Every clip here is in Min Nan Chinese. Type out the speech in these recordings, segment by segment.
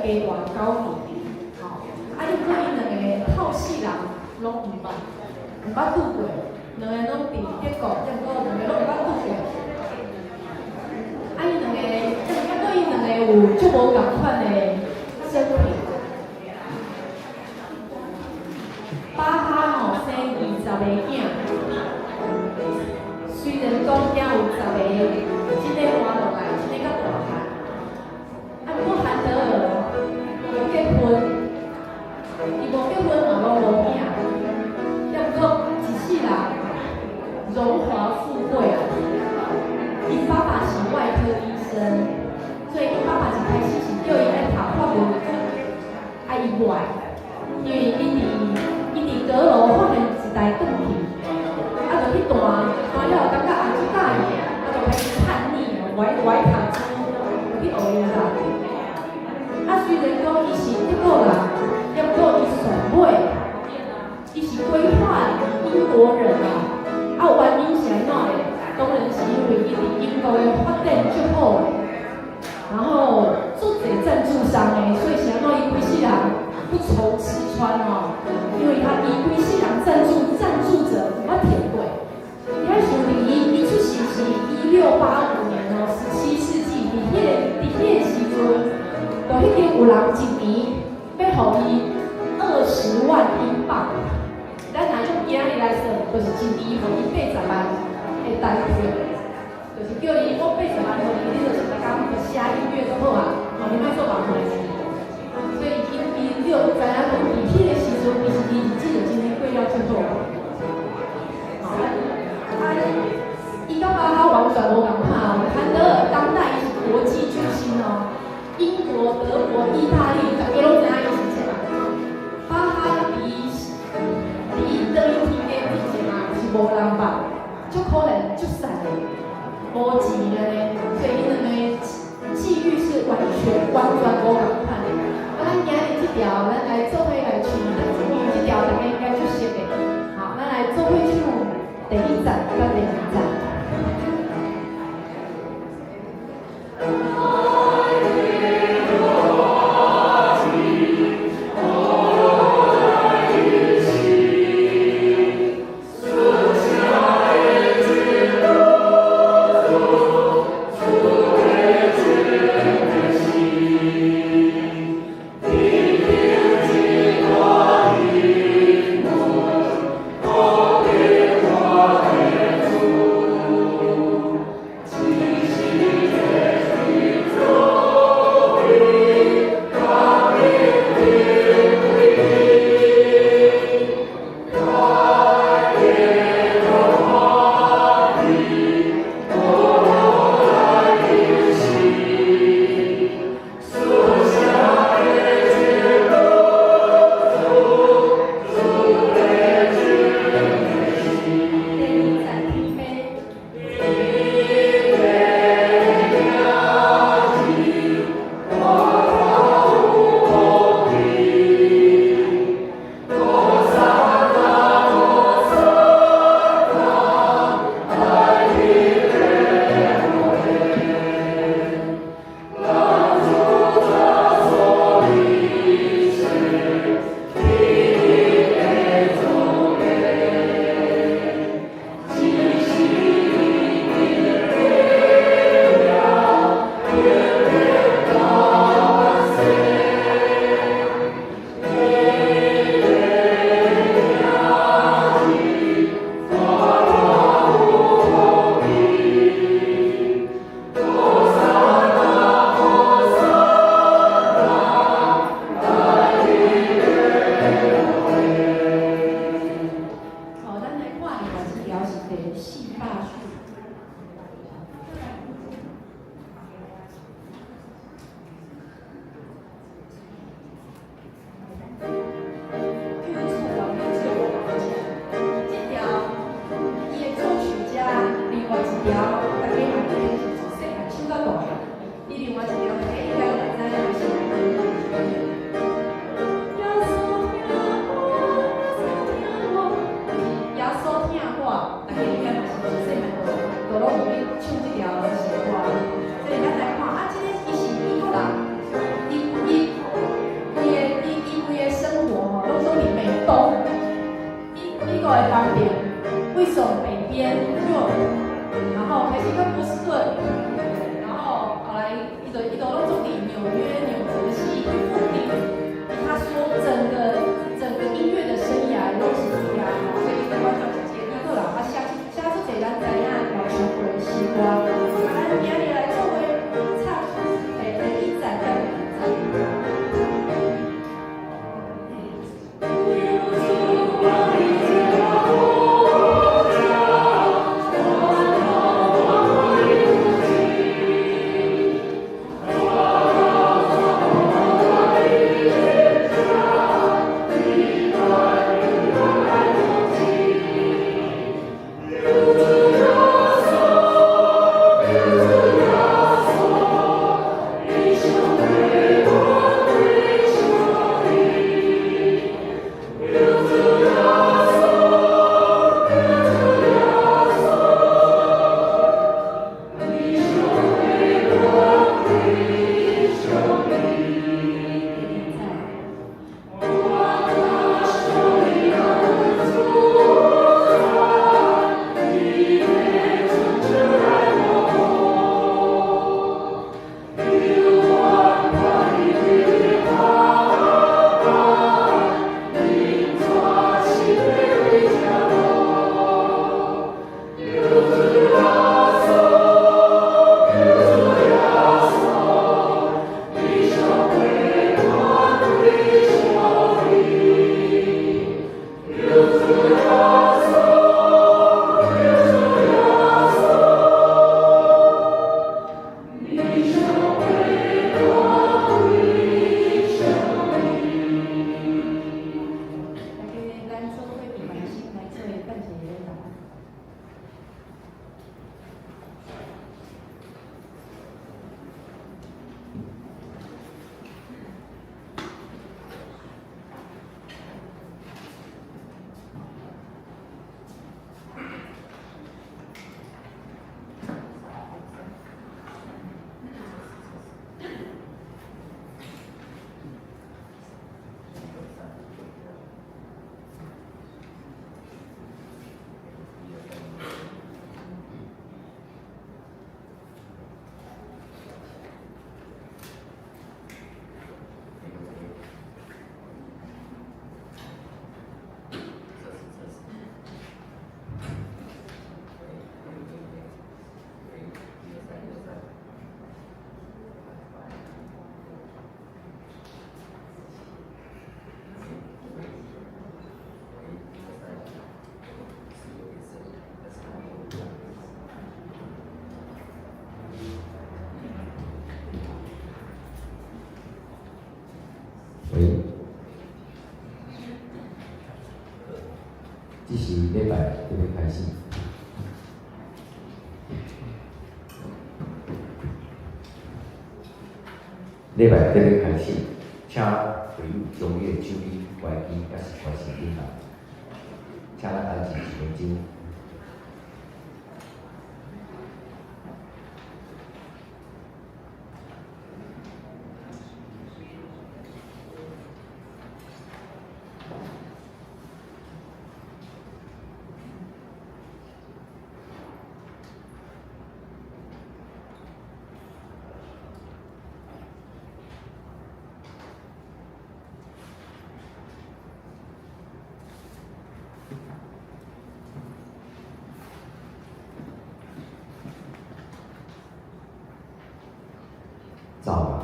加活9年，吼，啊，毋過𪜶兩个透世人攏毋捌拄過，兩个攏佇德國，抑毋過兩个攏毋捌拄過。啊，𪜶兩个，抑毋過𪜶兩个有足無仝款的生平。巴哈吼生20个囝，雖然講囝有十个，這个活落來，這个較大漢。啊，毋過韓德爾無結婚，伊無結婚嘛攏無囝，抑毋過一世人榮華富貴啊！𪜶爸爸是外科醫生，所以𪜶爸爸一開始是叫伊愛讀法律，啊伊無愛，因為伊佇閣樓發現一台轉去，啊就去彈，彈了後感覺啊足佮意的，啊就開始叛逆，無愛讀書，就去學音樂。啊，雖然講伊是德國人，抑毋過伊上尾，伊是歸化英國人啊。啊，原因是按怎咧？當然是因為伊佇英國的發展足好的，然後足濟贊助商的，所以是按怎伊規世人不愁吃穿哦。因為他伊規世人贊助者毋捌停過。你愛想佇伊出世是1685年哦，17世紀，佇彼個時陣，就已經有人一年欲予伊20萬英鎊。咱若用今日來算，就是一年予伊80萬的單票，就是叫伊我八十萬予你，你就是逐工就寫音樂就好啊，哦，你莫做別款事。所以伊就知影講，佇彼個時陣，伊是伊日子就真的過了足好。啊，伊佮巴哈完全無仝款哦，韓德爾當代伊是國際巨星哦，英國、德國、意大利，逐家攏知影伊是啥。巴哈佇伊轉去天家之前啊，是無人捌，足可憐、足散的，無錢按呢，所以𪜶兩个際遇是完全完全無仝款的。啊，咱今日這條，咱來做伙來唱，因為這條大家應該足熟的。好，咱來做伙唱第一節佮第二節。第二節天父。好，咱來看另外一條是第四百首。求主饶救我這條伊的作曲家，另外一條，大家嘛可能是自細漢唱到大漢。伊另外一條大家應該攏會知影是。耶穌疼我，耶穌疼我，就是耶穌疼我，大家應該嘛是自細漢就攏有咧唱這條詩歌。所以咱來看，啊，這个伊是英國人，伊伊南邊，會從北邊 York，然後開始到波士頓，然後後來伊就攏總佇紐約、紐澤西彼附近。他說整個音樂的生涯攏是佇遐吼，所以伊完全是一個美國人，啊寫寫出濟咱知影老全國的詩歌。啊，咱今日來做伙唱第一節佮第二節。大家咱做伙閉目睛來做個等一下禮拜。喂，這是禮拜特別開始。禮拜特別開始，請會友將你的手機關機，抑是關靜音啊。請咱安靜一分鐘。走啊！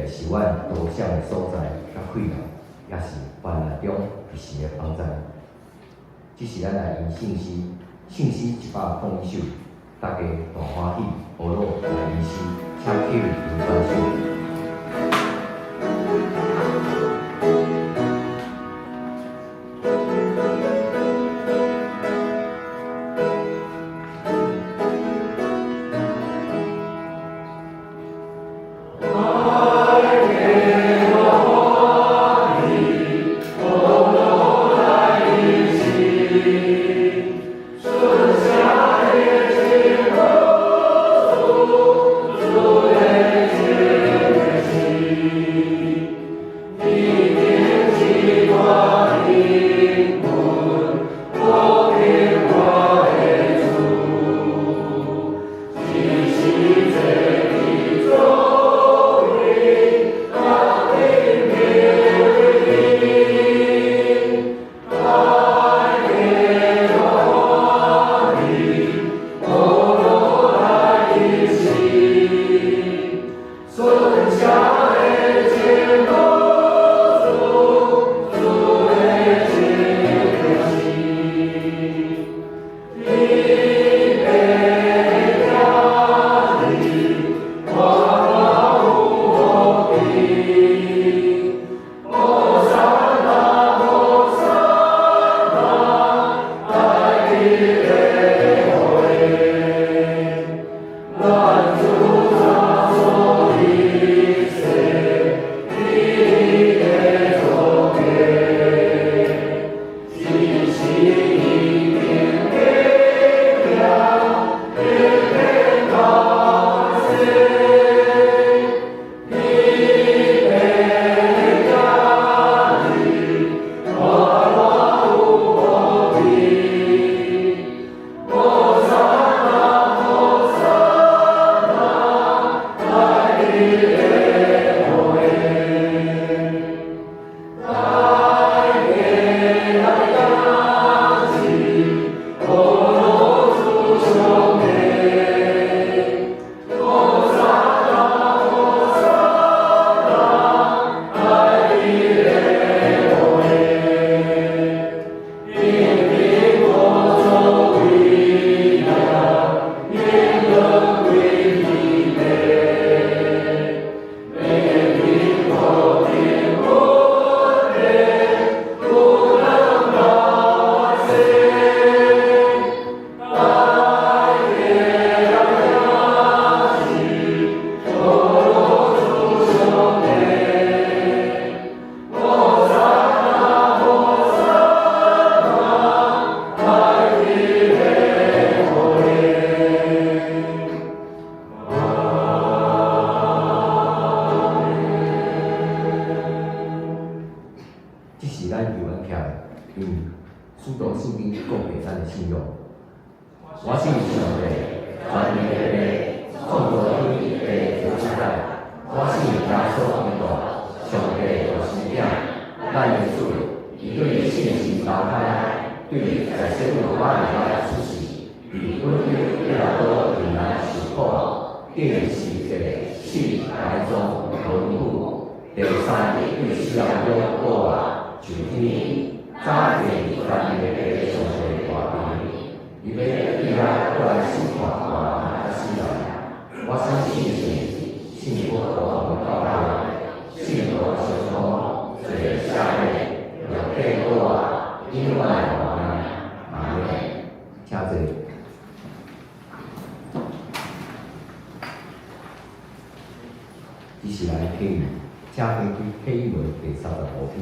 是阮逃闪的所在，佮气囊，也是患难中一时的帮助。这时咱来吟圣诗，圣诗101首，大家大欢喜，呵咾来吟诗，请起立吟观赏。这是咱游玩起来，因使徒圣经讲过咱的信仰。我信上帝，全能的父，创造天地的主宰。我信耶稣基督，上帝独生子，咱的主，伊对圣神投胎，对在圣母玛利亚出世，伫本丢彼拉多为人受苦，钉十字死埋葬落土，第三日对死人中复活，上天，早见全能的上帝大权，伊欲对遐过来审判活人佮死人。我相信圣圣父大同教会，圣徒相通，罪赦免，肉体复活，永远的活命。阿门。请坐。接下来启语，请翻开启文第35篇，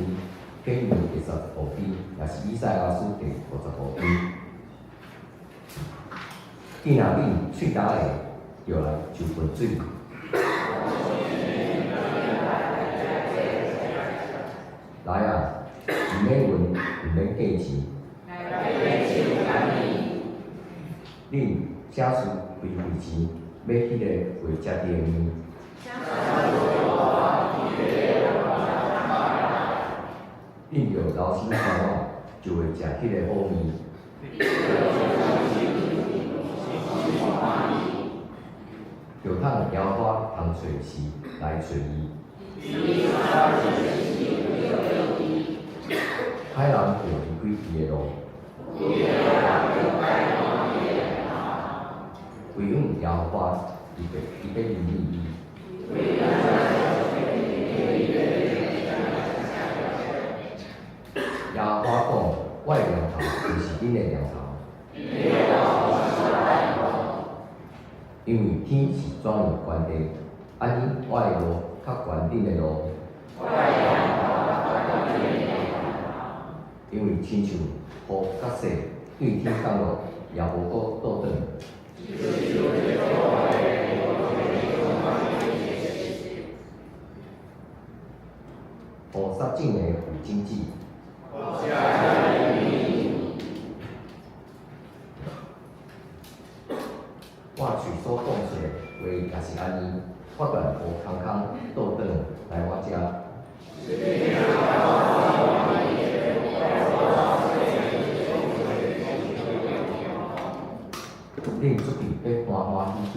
启文第35篇，也是以赛亚书第55篇。见若恁喙焦的，就来就喷水。来啊，毋免银，毋免价钱。恁啥事费费钱买彼个袂食著的面？恁著留心看我，就会食彼个好面。著趁野花通找时来揣伊。歹人著離開伊的路，歸向耶和華，伊必憐憫伊。耶和華講：我的念頭毋是恁的念頭，因為天是怎樣懸地，按呢我的路較懸恁的路。因為親像雨佮雪對天降落，也無閣倒轉。予撒種的有種子，我喙所講出的話也是按呢，我斷無空空倒轉來我遮。恁出去欲歡歡喜喜，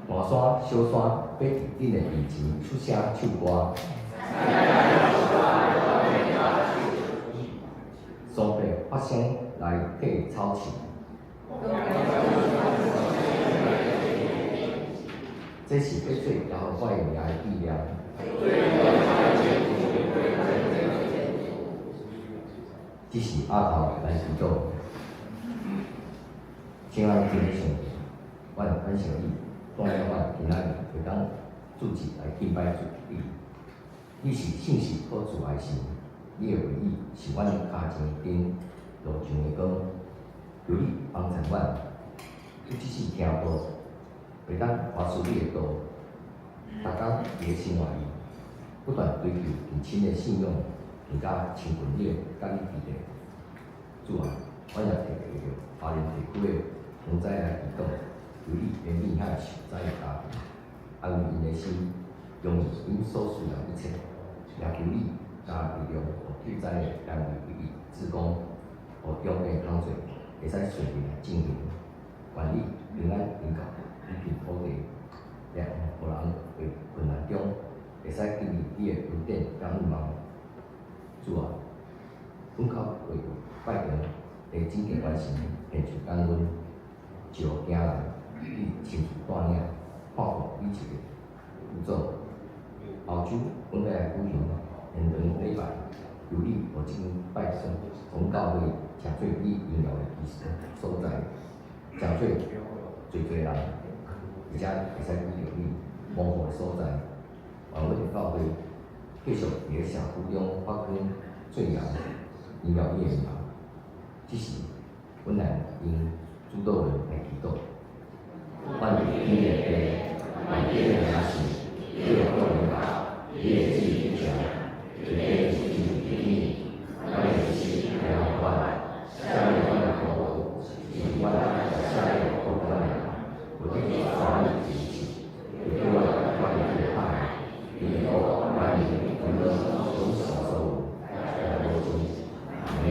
大山小山欲佇恁的面前出聲唱歌。上帝發聲來替草飼，這是欲做耶和華的名的紀念。這是額頭來祈禱。親愛的天父上帝，阮感謝你，帶領阮今仔日會當聚集來敬拜主你。你是信實可自愛的神，你的話語是阮跤前的燈，路上的光。求你幫助阮，不只是聽道，會當活出你的道，逐工佇咧生活裡，不斷追求更深的信仰，更加親近你的佮你彼得。主啊，阮也提著花蓮地區的洪災來祈禱，求你憐憫遐受災的家庭，安慰𪜶的心，供應𪜶所需要一切。也求你加力量，予救災的單位以及志工，予重建工作會使順利來進行。願你平安臨到這片土地，讓予人佇困難中會使經歷你的恩典佮仰望。主啊，阮較會拜堂佇整建完成，獻上感恩，召囝來，你親自帶領，看顧每一個輔佐。後週阮欲來舉行現場禮拜，求你予這間拜堂總教會成做你榮耀的所在，成做濟濟人，而且會使記著你蒙福的所在。願阮的教會繼續佇咧社區中發光做鹽，榮耀你的名。這是阮來用主禱文來祈禱。願天的父，願你的名聖，你的國臨到，你的旨意成，在地親像佇天。阮的食來予阮，赦免阮的過錯，親像阮也赦免過阮的人。毋得帶阮入試，卻救阮脫離歹。因為國、權柄、榮耀，攏是所有，直到無盡。阿們。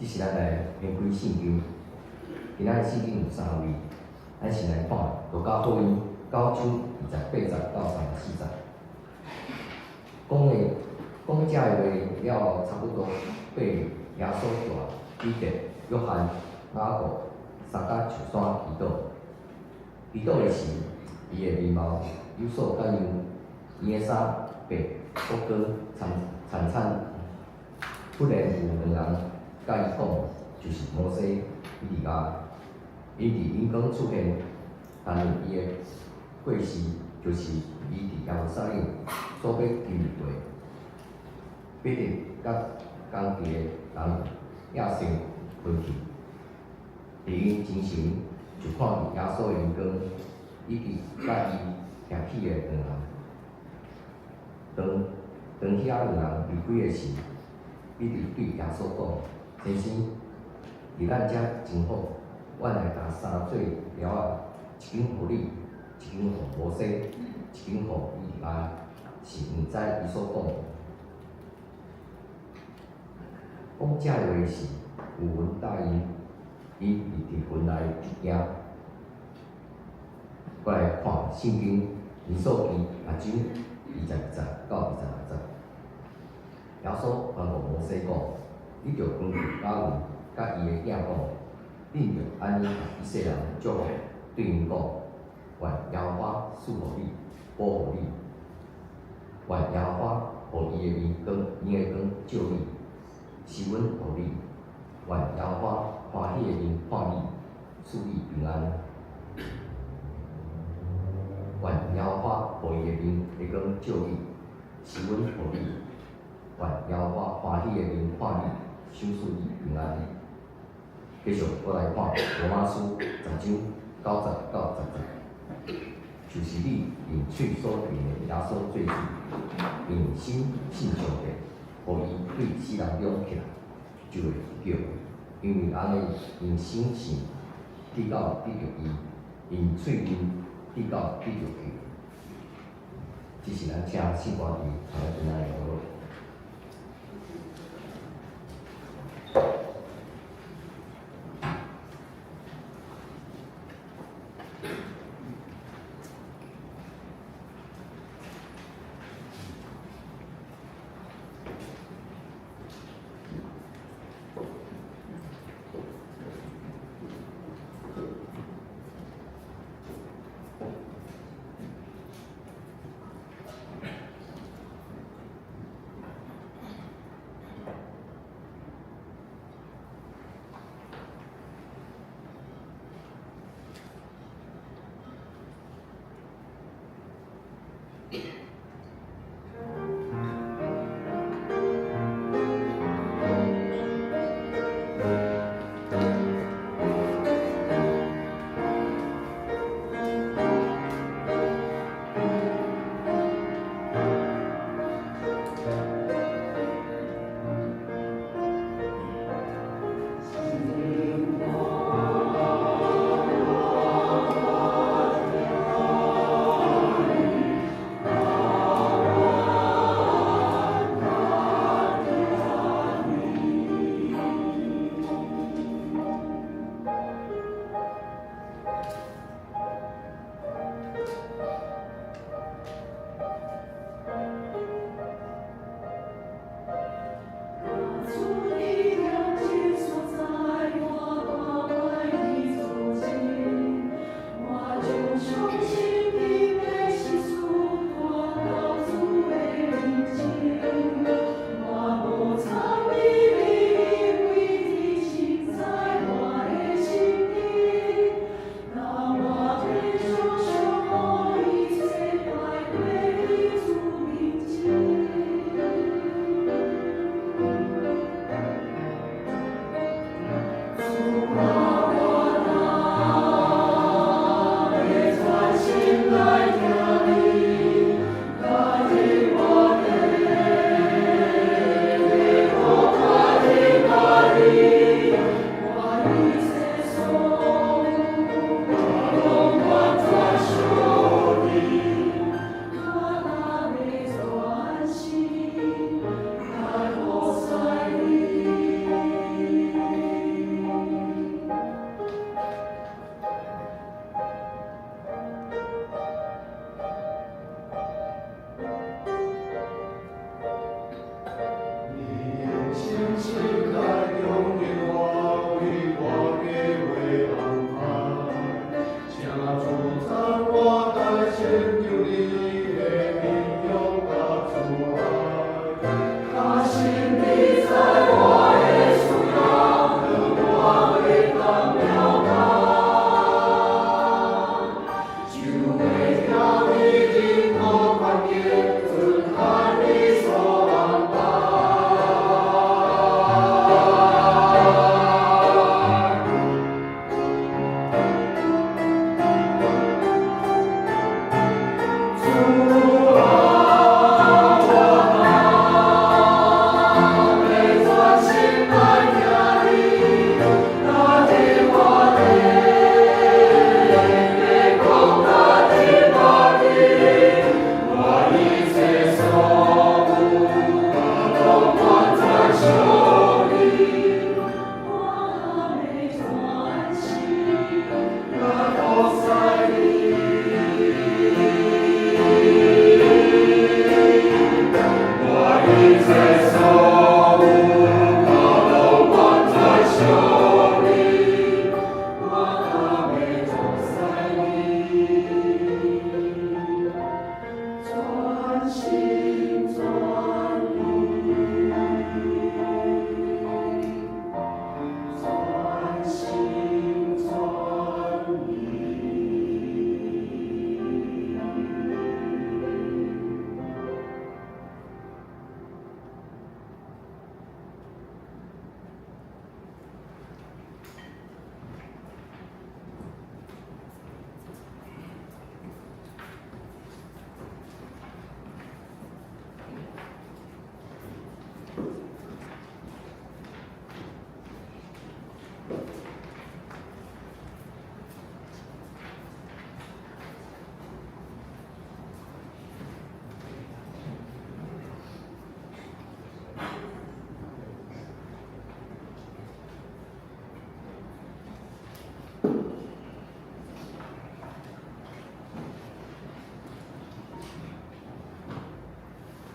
這是咱來掀開聖經，今仔日聖經有三位，咱先來看路加福音九章28節到34節。講的講這的話了後，差不多八日，耶穌帶彼得、約翰、雅各三甲上山祈禱。祈禱的時，伊的面貌有所改樣，伊的衫白閣光燦燦燦。忽然有兩人佮伊講，就是摩西、以利亞，𪜶佇榮光出現，但是伊的過世，就是伊佇耶路撒冷所欲經歷過。彼得佮仝齊的人也先回去，佇𪜶精神就看見耶穌的榮光，以及佮伊徛起的兩人。當當遐兩人離開的時，彼得對耶穌講：“先生，佇咱遮真好，阮來搭三座寮仔，一間予你，一間予摩西，一間予以利亞。”是毋知伊所講的。講這話時，有雲罩𪜶，𪜶佇雲內就驚。過來看聖經，民數記六章22節到26節。耶穌吩咐摩西講：你著吩咐亞倫佮伊的囝講，恁著按呢共以色列人祝福，對𪜶講：願耶和華賜予你，保護你；願耶和華予伊的面光，伊的光照你，施恩予你；願耶和華歡喜的面看你，賜你平安。願耶和華予伊的面的光照你，施恩予你；願耶和華歡喜的面看你，賞賜你平安。繼續，我來看羅馬書10章9節到10節，就是你用喙所認的耶穌做主，用心信上帝，予伊對死人中起來，就會得救。因為人會用心信，直到得著義，用喙認，直到得著救。這是咱請聖歌隊傳來今仔日的禱告。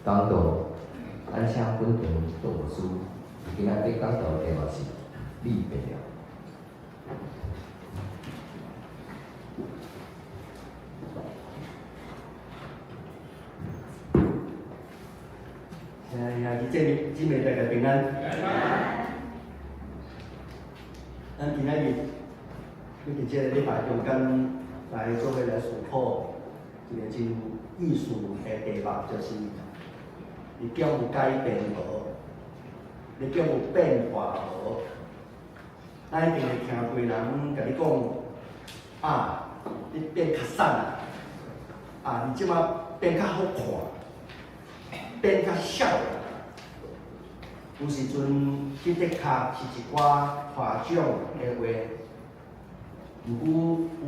講道，咱請本堂杜牧師。今仔日講道的題目是你變了。哎呀，姊妹姊妹大家平安。咱今仔日伫這个禮拜中間來做伙來思考一个真有意思的題目，就是你敢有改變無？你敢有變化無？咱一定會聽過人共你講，啊，你變較瘦啊，啊，你這馬變較好看，變較痟。有時陣，這的確是一寡誇獎的話，毋過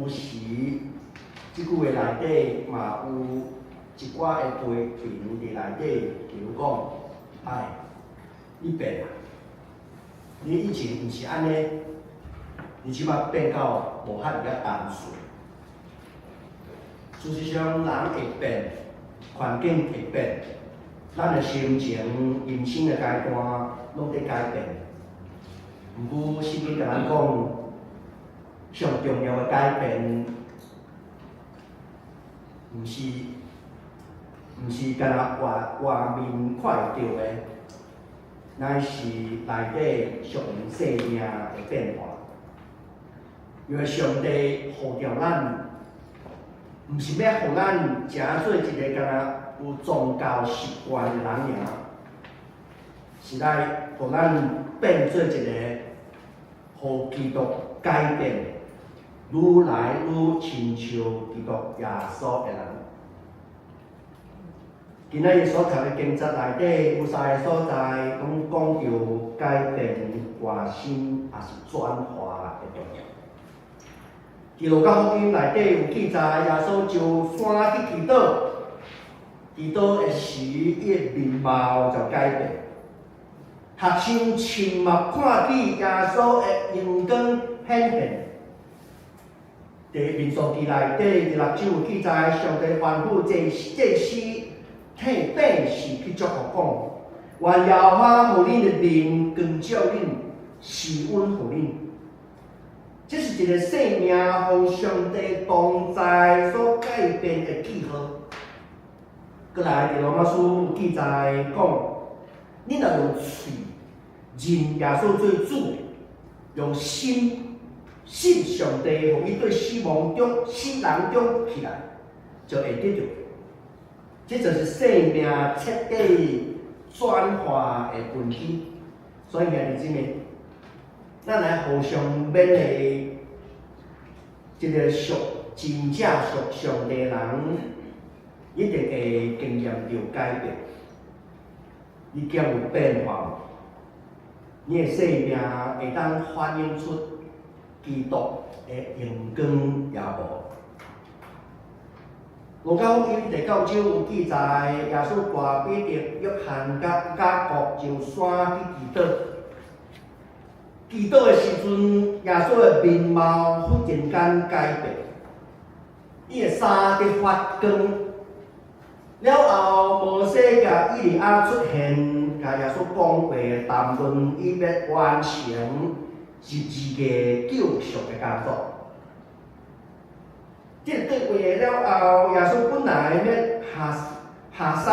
有時，這句話內底嘛有一寡的批評佇內底，比如講，哎，你變啊，你以前毋是按呢，你這馬變到無遐爾仔單純。事實上，人會變，環境會變。咱的心情、人生的階段，攏佇改變。毋過，聖經共咱講，上重要的改變，毋是干焦外外面看會著的，乃是內底屬靈生命的變化。因為上帝呼召咱，毋是欲予咱成做一个干焦有宗教習慣的人爾，是來予咱變做一個予基督改變，愈來愈親像基督耶穌的人。今仔日所讀的經節內底有三个所在，攏講著改變換新，抑是轉化的重要。佇路加福音內底有記載，耶穌上山去祈禱。祈禱的時，伊的面貌就改變。學生親目看見耶穌的榮光顯現。佇民數記內底第六章有記載，上帝吩咐祭祭司替百姓去祝福講：願耶和華予恁的面光照恁，施恩予恁。這是一个生命予上帝同在所改變的記號。閣來，佇羅馬書有記載講，恁若用喙認耶穌做主，用心信上帝，予伊對死亡中死人中起來，就會得著。這就是生命徹底轉化的根基。所以，兄弟姊妹，咱來互相勉勵，這个屬真正屬上帝的人，一定會經驗著改變。你敢有變化無？你的生命會當反映出基督的榮光也無？路加福音第九章有記載，耶穌帶彼得、約翰佮雅各上山去祈禱。祈禱的時陣，耶穌的面貌忽然間改變，伊的衫佇發光。了後，摩西佮以利亞出現，共耶穌講話，談論伊欲完成十字架救贖的工作。這個對話了後，耶穌本來欲下下山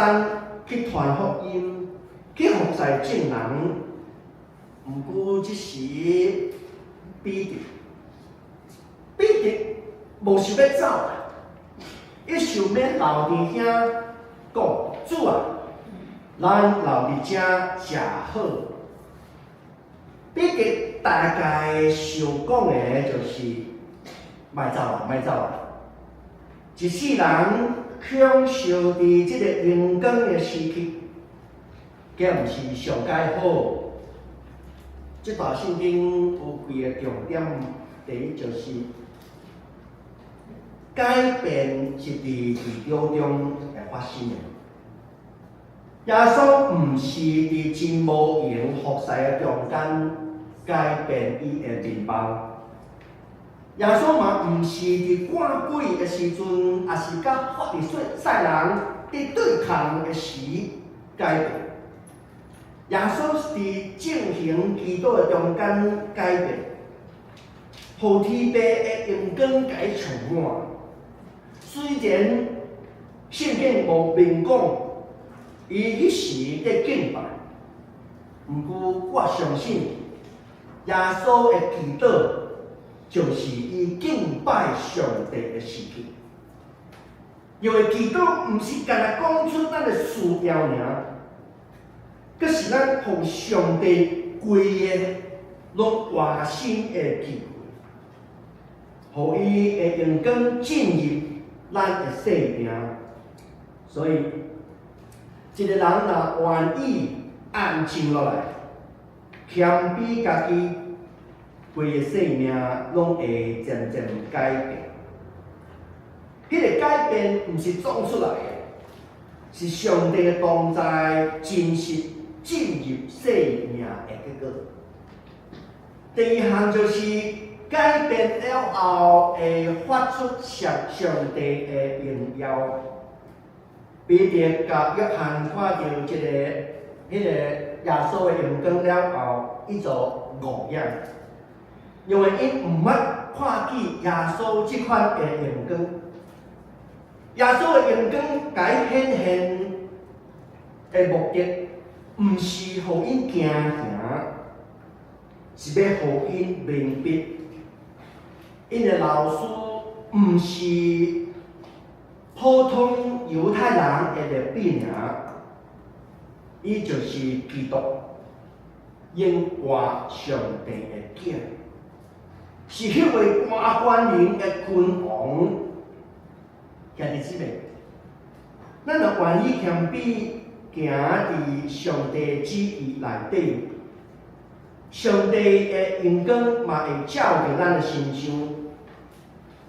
去傳福音，去服侍眾人，毋過這時彼得，彼得無想欲走，伊想欲留佇遐講，主啊，咱留佇遮誠好。彼得大概想講的就是，莫走啊，莫走啊！一世人享受佇這个榮光的時期，敢毋是上蓋好？這段聖經有幾个重點，第一就是改變是佇祈禱中會發生的。耶穌毋是佇真無閒服侍的中間改變伊的面貌。耶穌嘛毋是佇趕鬼的時陣，抑是佮法利賽人佇對抗的時，改變。耶穌是佇進行祈禱的中間改變，予天父的榮光共伊充滿。雖然聖經無明講，伊彼時佇敬拜，毋過我相信耶穌的祈禱就是伊敬拜上帝的時期。因為祈禱毋是干焦講出咱的需要爾，閣是咱予上帝規个攏活心的機會，予伊的榮光進入咱的生命。所以，一個人若願意安靜落來，謙卑家己，規个生命攏會漸漸改變。彼個改變毋是裝出來的，是上帝的同在真實進入生命的結果。第二項就是改變了後會發出上上帝的榮耀。彼得佮約翰看著彼個耶穌的榮光了後，伊就愕然，因為𪜶毋捌看見耶穌這款的榮光。耶穌的榮光共伊顯現的目的，毋是予𪜶驚嚇，是欲予𪜶明白，𪜶的老師毋是普通猶太人的律法爾，伊就是基督，永活上帝的囝，是彼位大權能的君王。兄弟姊妹，咱若願意謙卑行佇上帝旨意內底，上帝的榮光嘛會照佇咱的身上。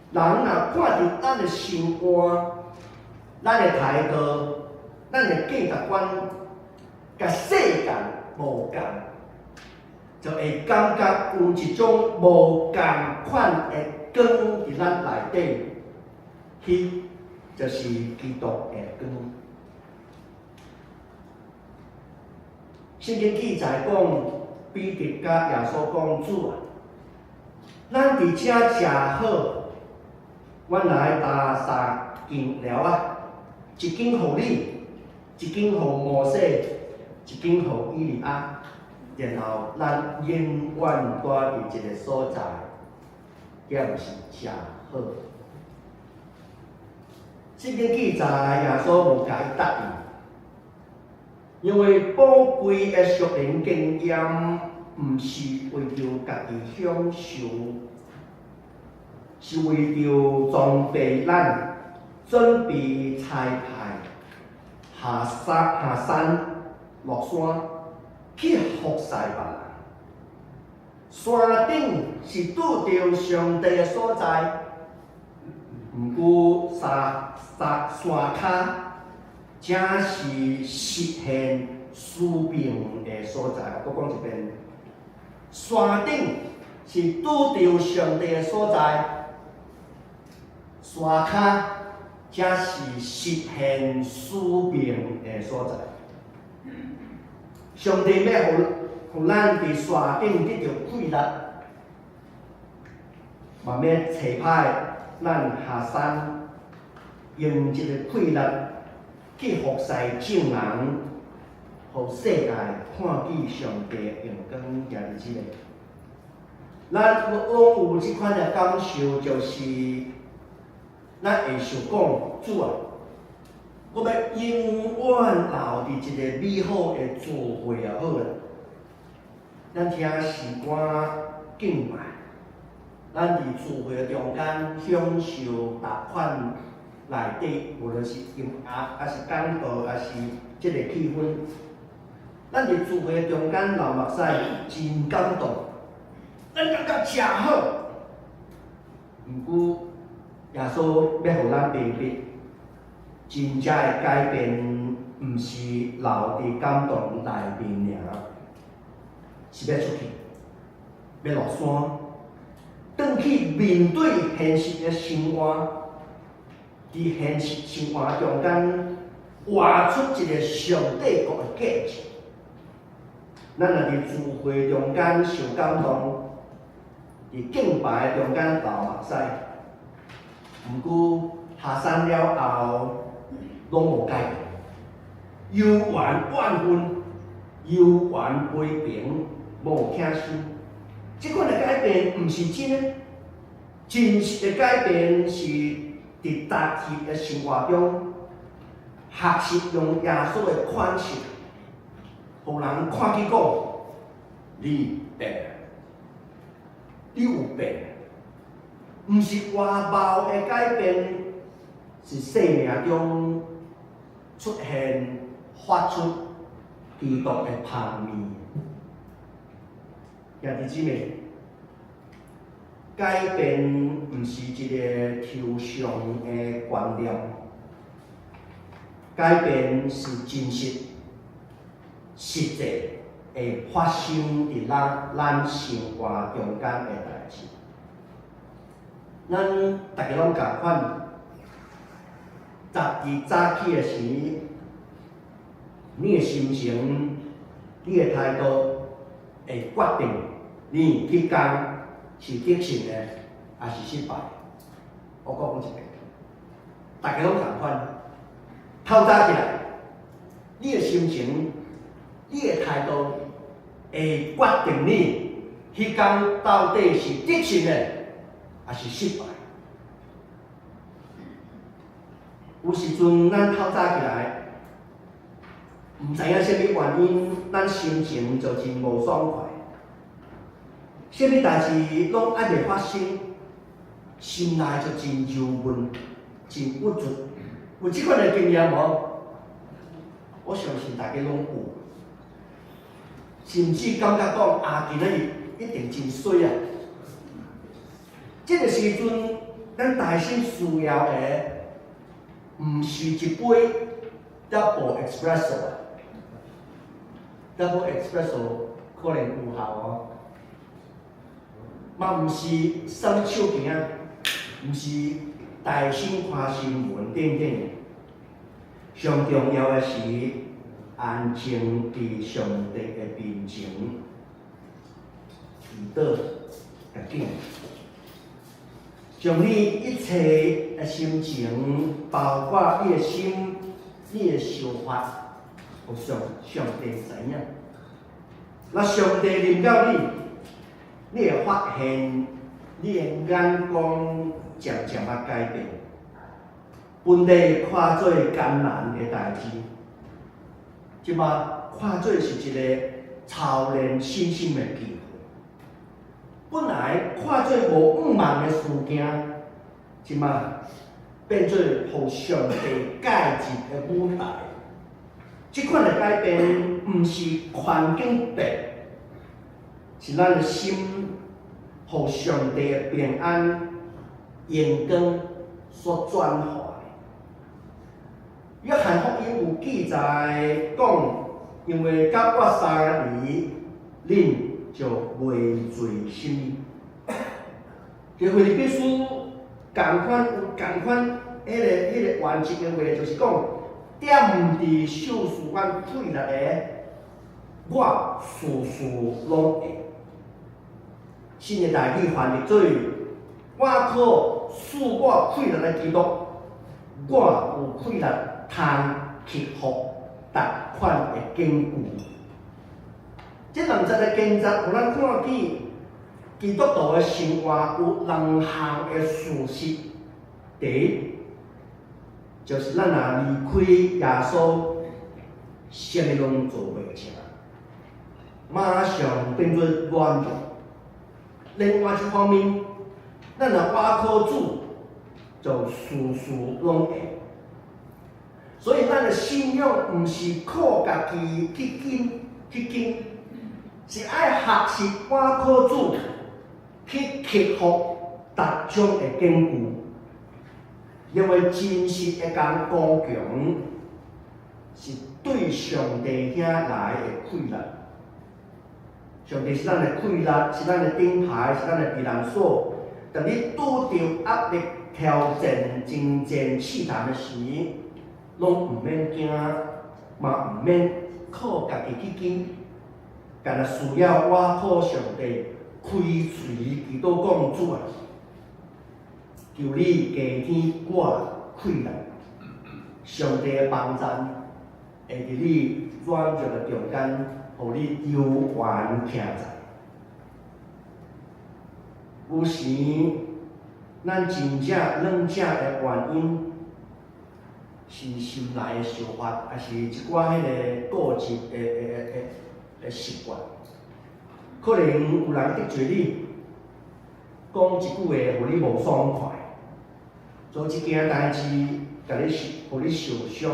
人若看著咱的生活、咱的態度、咱的價值觀，佮世界無仝，就會感覺有一種無仝款的光佇咱內底，彼就是基督的光。聖經記載講，彼得佮耶穌講：主啊，咱佇遮誠好，阮來搭三間寮仔，一間予你，一間予摩西，一間予以利亞，然後咱永遠蹛佇一个所在，敢毋是誠好？聖經記載，耶穌無共伊答應，因為寶貴的屬靈經驗，毋是為著家己享受，是為著裝備咱，準備差派下山落山去服侍別人。山頂是拄著上帝的所在，毋過山跤才是實現使命的所在。我閣講一遍，山頂是拄著上帝的所在，山跤才是實現使命的所在。上帝欲予咱佇山頂得著氣力，嘛欲差派咱下山，用這个氣力去服侍眾人，予世界看見上帝的榮光，兄弟姊妹。咱攏有這款的感受，就是咱會想講，主啊，我欲永遠留佇一个美好的聚會就好啦。咱聽詩歌敬拜，咱佇聚會的中間享受逐款內底，無論是音樂，抑是講道，抑是這个氣氛，咱佇聚會的中間流目屎，真感動，咱感覺誠好。毋過耶穌欲予咱明白，真正的改變，毋是留佇感動內面爾，是欲出去，欲落山，轉去面對現實的生活，佇現實生活中間，活出一个上帝國的價值。咱若佇聚會中間受感動，佇敬拜中間流目屎，毋過下山了後，攏無改變，猶原怨恨，猶原批評，無疼心。這款的改變毋是真的，真實的改變是佇逐日的生活中，學習用耶穌的款式，予人看見講，你變，你有變，毋是外貌的改變，是生命中出現發出基督的芳味。兄弟姊妹，改變毋是一個抽象的觀念，改變是真實、實際會發生佇咱生活中間的代誌。咱逐家攏仝款，逐日早起的時，你的心情、你的態度，會決定你彼工是得勝的，抑是失敗。我閣講一遍，逐家攏仝款，透早起來，你的心情、你的態度，會決定你彼工到底是得勝的，抑是失敗。有時陣咱透早起來，毋知影啥物原因，咱心情就真無爽快。啥物代誌攏猶未發生，心內就真憂悶、真鬱卒。有這款的經驗無？我相信大家攏有。甚至感覺講啊，今仔日一定真衰啊！這個時陣，咱內心需要的，毋是一杯 double espresso 啊，double espresso 可能有效哦，嘛毋是耍手機啊，毋是大聲看新聞等等。上重要的是安靜佇上帝的面前，祈禱共敬。將你一切的心情，包括你的心、你的想法，予上帝知影。若上帝臨到你，你會發現你的眼光漸漸仔改變。本來看做艱難的代誌，這馬看做是一個操練信心的機會。本來看做無盼望的事件，這馬變做予上帝介入的舞台。這款的改變，毋是環境變，是咱的心予上帝的平安、榮光所轉化。約翰福音有記載講，因為佮我相離，恁就袂罪什物。這腓立比書仝款有仝款，彼個原則的話，就是講，踮佇受殊款氣力的，我事事攏會。新的台語翻譯做，倚靠賜我氣力的基督，我有氣力通克服逐款的境遇。這兩節的經節，予咱看見基督徒的生活有兩項的事實。第一，就是咱若離開耶穌，啥物攏做袂成，馬上變做軟弱。另外一方面，咱若倚靠主，就事事攏會。所以，咱的信仰毋是靠家己去緊去緊，是愛學習倚靠主去克服逐種的境遇。因為真實的剛剛強，是對上帝遐來的氣力。上帝是咱的氣力，是咱的盾牌，是咱的避難所。當你拄著壓力、挑戰、爭戰、試探的時，攏毋免驚，嘛毋免靠家己去緊，干焦需要倚靠上帝，開喙祈禱講主啊，求你加添我氣力。上帝的幫贊會佇你軟弱的中間，予你猶原徛在。有時，咱真正軟弱的原因，是心內的想法，抑是一寡彼个固執的習慣。可能有人得罪你，講一句話，予你無爽快，做一件代誌，共你受，予你受傷。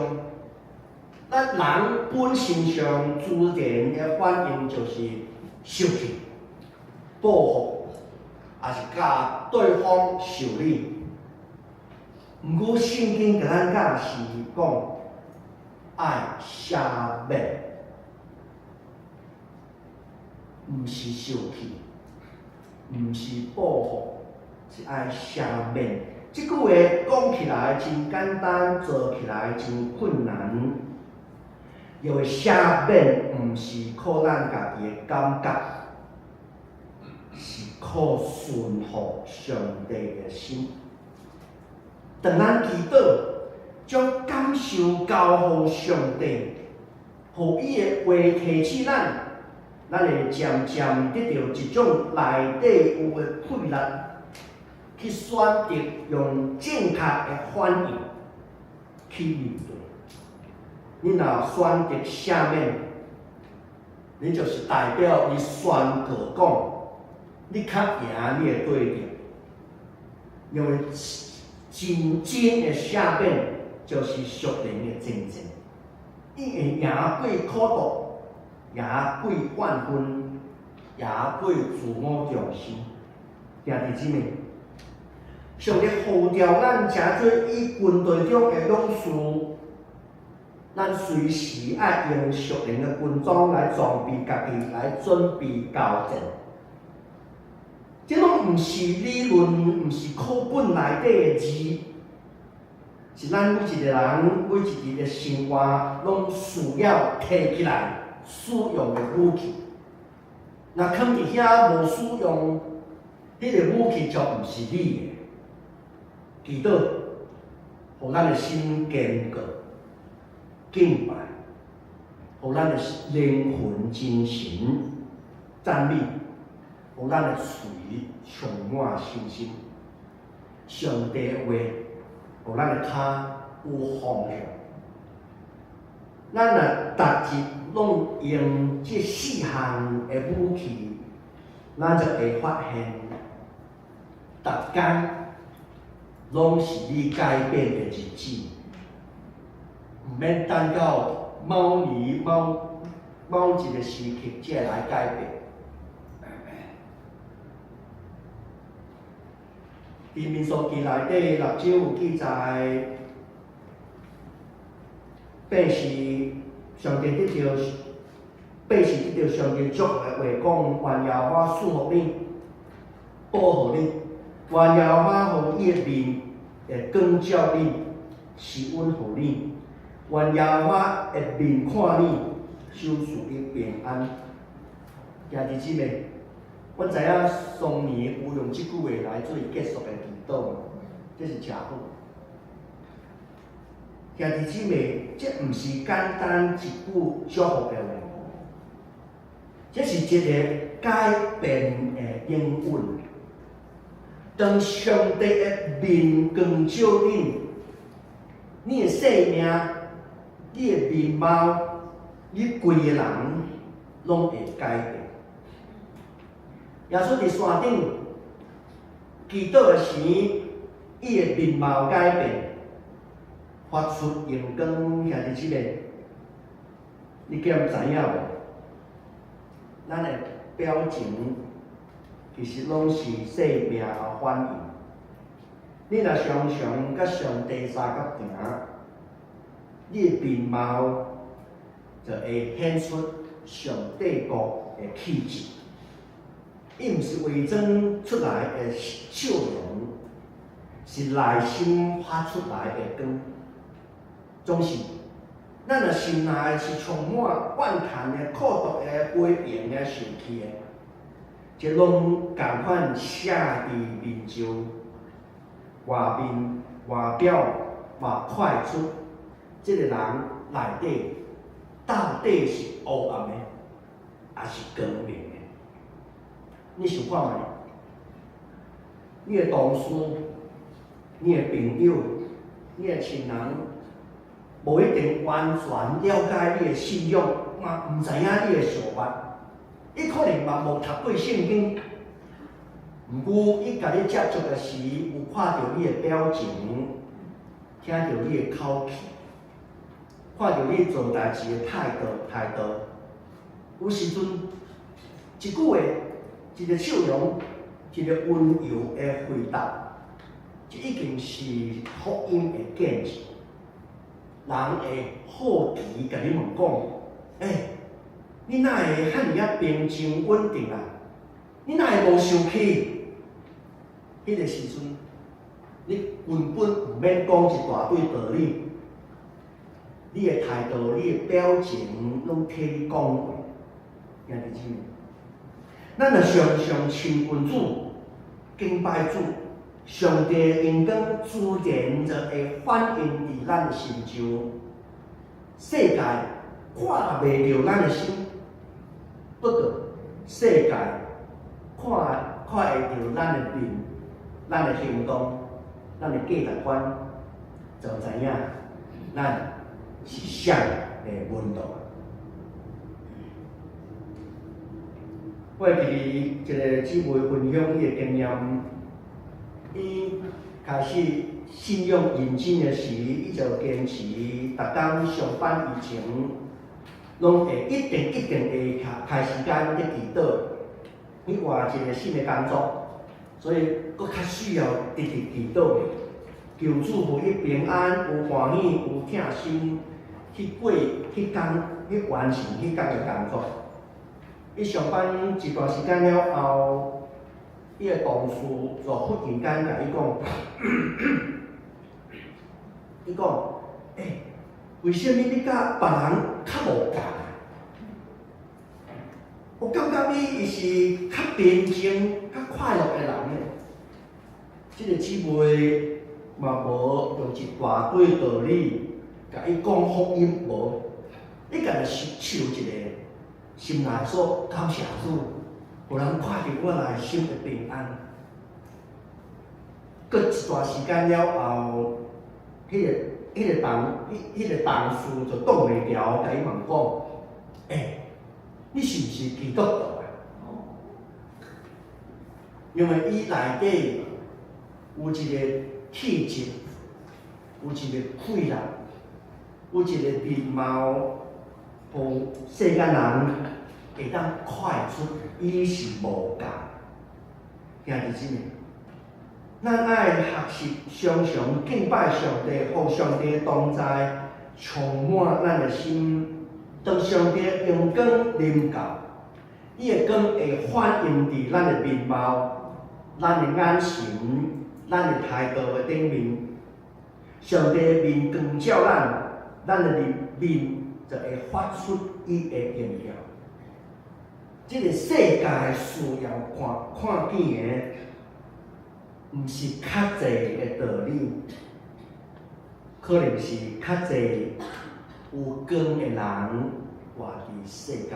咱人本性上自然的反應就是生氣、報復，抑是共對方修理。毋過聖經共咱教是講愛赦免，毋是生氣，毋是報復，是愛赦免。這句話講起來真簡單，做起來真困難。因為赦免毋是靠咱家己的感覺，是靠順服上帝的心。當咱祈禱，將感受交予上帝，予伊的話提醒咱，咱會漸漸得著一種內底有的氣力，去選擇用正確的反應去面對。你若選擇赦免，你就是代表你宣告講，你較贏你的對敵，因為真真的赦免就是屬靈的戰爭，伊會贏過苦毒，贏過怨恨，贏過自我中心。兄弟姊妹，上帝呼召咱成做伊軍隊中的勇士，咱隨時愛用屬靈的軍裝來裝備家己，來準備交戰。這攏毋是理論，毋是課本內底的字，是咱每一個人每一日的生活攏需要提起來使用的武器。若囥佇遐無使用，彼個武器就毋是你的。祈禱，予咱的心堅固，敬拜，予咱的靈魂精神讚美，予咱的喙充滿信心。上帝的話，予咱的跤有方向。咱若逐日攏用這四項的武器，咱就會發現，逐工攏是你改變的日子，毋免等到某年某某一個時刻才來改變。佇民數記內底六章有記載，百姓上帝得著，百姓得著上帝祝福的話講，願耶和華賜福你，保護你，願耶和華予伊的面會光照你，施恩予你，願耶和華的面看你，賞賜你平安。兄弟姊妹，阮知影雙年有用這句話來做結束的祈禱，這是誠好。兄弟姊妹，這毋是簡單一句祝福的話，這是一個改變的應允。當上帝的面光照你，你的生命、你的面貌、你規个人攏會改變。耶穌佇山頂祈禱的時，伊的面貌改變，發出榮光。兄弟姊妹，你敢知影無？咱的表情其實攏是生命的反應。你若常常佮上帝相佮行，你的面貌就會顯出上帝國的氣質。伊毋是偽裝出來的笑容，是內心發出來的光。總是，咱若心內是充滿怨嘆的、苦毒的、批評的、受氣的，這攏仝款寫佇面上，外面外表嘛看會出，這個人內底到底是烏暗的，抑是光明的？你想看覓？你的同事、你的朋友、你的親人，無一定完全了解你的信仰，嘛毋知影你的想法，伊可能嘛無讀過聖經，毋過伊共你接觸的時，有看著你的表情，聽著你的口氣，看著你做代誌的態度，有時陣一句話，一個笑容，一個溫柔的回答，這已經是福音的見證。人會好奇共你問講：欸，你哪會遐爾仔平靜穩定啊？你哪會無生氣？彼個時陣，你根本毋免講一大堆道理，你的態度、你的表情，攏替你講話。兄弟姊妹，咱若常常親近主、敬拜主，上帝的榮光自然就會反映佇咱的心上。世界看袂著咱的心，不過世界看會著咱的面、咱的行動、咱的價值觀，就知影咱是啥的門徒。我會記得一個姊妹分享伊的經驗，伊開始信仰認真的時，伊就堅持逐工上班以前，攏會一定一定會開時間咧祈禱。伊換一個新的工作，所以閣較需要直直祈禱，求主予伊平安，有歡喜，有疼心，去過彼工，去完成彼工的工作。伊上班一段時間了後，伊的同事就忽然間共伊講，伊講：欸，為啥物你佮別人較無仝？我感覺你伊是較平靜、較快樂的人呢。這個姊妹嘛無用一大堆道理共伊講福音，無，伊干焦是笑一個，心內說感謝主，予人看著我內心的平安。過一段時間了後，彼個同事就擋袂牢，共伊問講：欸，你是毋是基督徒啊？因為伊內底有一個氣質，有一個氣力，有一個面貌，予世間人會當看會出伊是無仝。兄弟姊妹，咱愛學習常常敬拜上帝，予上帝同在充滿咱的心。當上帝榮光臨到，伊的光會反映佇咱的面貌、咱的眼神、咱的態度的頂面。上帝的面光照咱，咱的面就會發出伊的榮耀。這個世界需要看見的，毋是較濟的道理，可能是較濟有光的人活佇世間。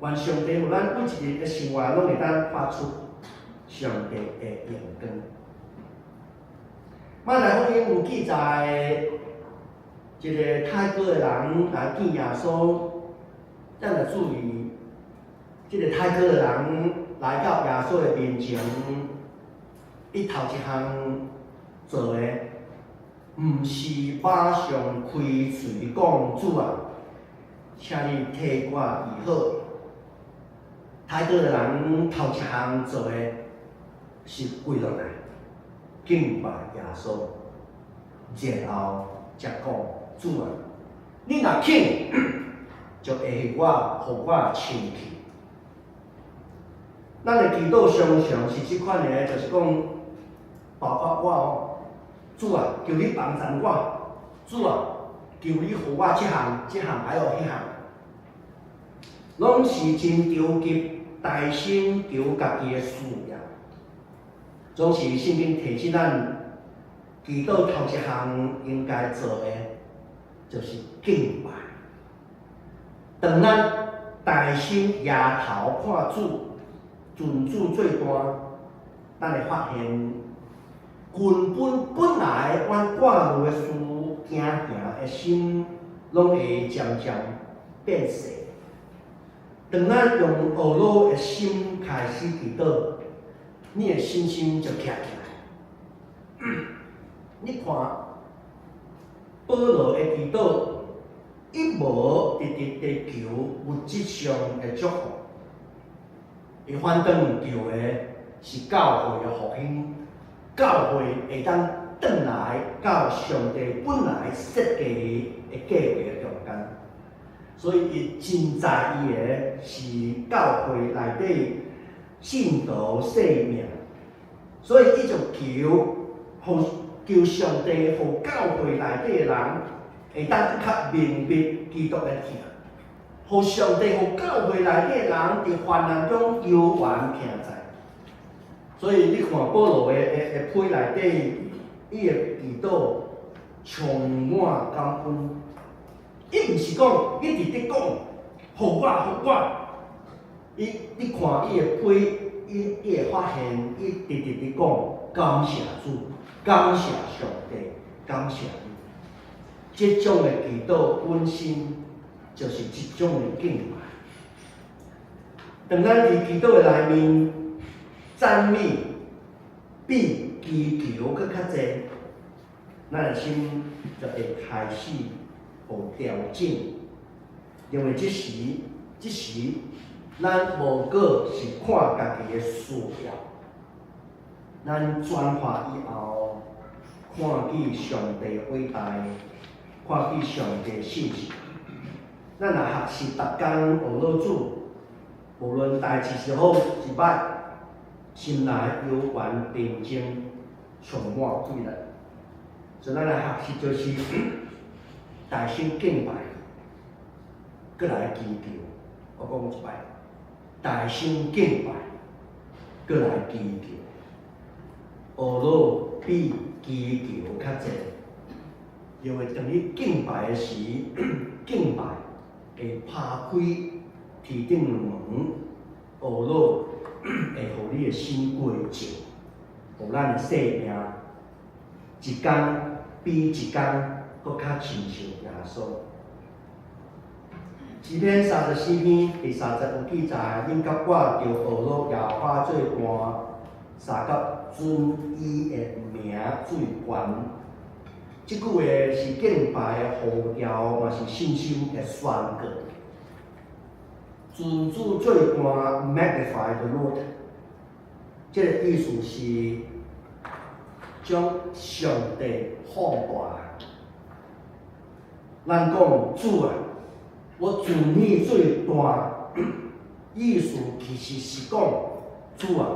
願上帝予咱每一日的生活，攏會當發出上帝的榮光。馬太福音有記載，一個太高的人來見耶穌，咱著注意，這個太高的人來到耶穌的面前，伊頭一項做的，毋是馬上開喙講主啊，請你替我醫好。太高的人頭一項做的是跪落來敬拜耶穌，然後才講主啊，你若肯，就會予我，予我清氣。咱的祈禱常常是這款的，就是講，包括我哦，主啊，求你幫贊我，主啊，求你予我這項、這項，還有彼項，攏是真著急，大聲求家己的需要。總是聖經提醒咱，祈禱頭一項應該做的，就是敬拜。當咱大聲抬頭看主，尊主做大，咱會發現根本本來阮掛慮的事、驚驚的心，攏會漸漸變細。當咱用懊惱的心開始祈禱，你的信心就徛起來。你看，保羅的祈禱，伊無直直地求物質上的祝福，伊反轉求的是教會的復興，教會會當轉來到上帝本來設計的計劃的中間，所以伊真在意的是教會內底信徒性命，所以伊就求，予求上帝，予教會內底的人會當較明白基督的疼，予上帝予教會內底的人佇患難中猶原徛在。所以你看保羅的批內底，伊的祈禱充滿感恩。伊毋是講一直佇講，予我予我。伊你看伊的批，伊會發現，伊直直佇講感謝主，感謝上帝，感謝你。這種的祈禱本身就是一種的敬拜。當咱佇祈禱的內面讚美比祈求閣較濟，咱的心就會開始予調整，因為這時咱無閣是看家己的需要，咱轉化以後，看見上帝偉大，看見上帝信實。咱若學習逐工學老主，無論代誌是好是歹，心內猶原平靜，充滿喜樂。所以咱來學習就是大聲敬拜，閣來祈求。我講一擺，大聲敬拜，閣來祈求。懊惱比祈求較濟，因為當你敬拜的時，敬拜會拍開天頂的門，懊惱會予你的心歸靜，予咱的生命一工比一工閣較親像耶穌。詩篇34篇第三節有記載，恁佮我著懊惱耶和華做大，相佮尊伊的名做懸。這句話是敬拜的呼召，嘛是信心的宣告。尊主做大，magnify the Lord，這個意思是將上帝放大。咱講主啊，我尊你做大，意思其實是講主啊，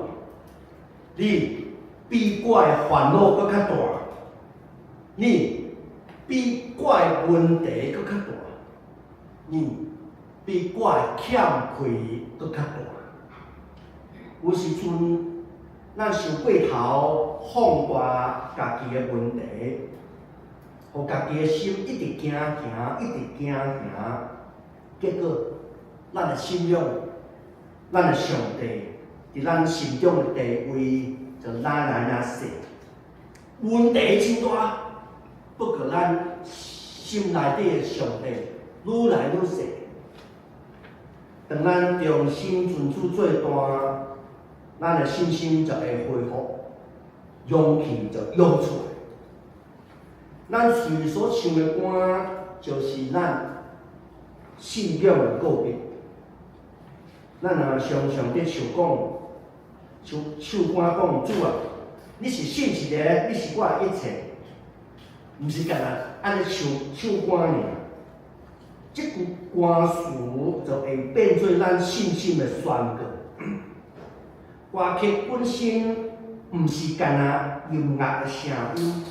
你比我的煩惱閣較大，你比我的問題閣較大，你比我的欠虧閣較大。有時陣，咱傷過頭放大家己的問題，予家己的心一直驚驚，一直驚驚，結果咱的信仰，咱的上帝，佇咱心中的地位就愈來愈細。問題真大，不過咱心內底的上帝愈來愈細。當咱重新尊主做大，咱的信心就會恢復，勇氣就湧出來。咱喙所唱的歌，就是咱信仰的告白。咱若常常佇唱講，唱唱歌講主啊，你是信實的，你是我的一切，毋是干焦按呢唱唱歌爾。這句歌詞就會變做咱信心的宣告。歌曲本身毋是干焦音樂的聲音，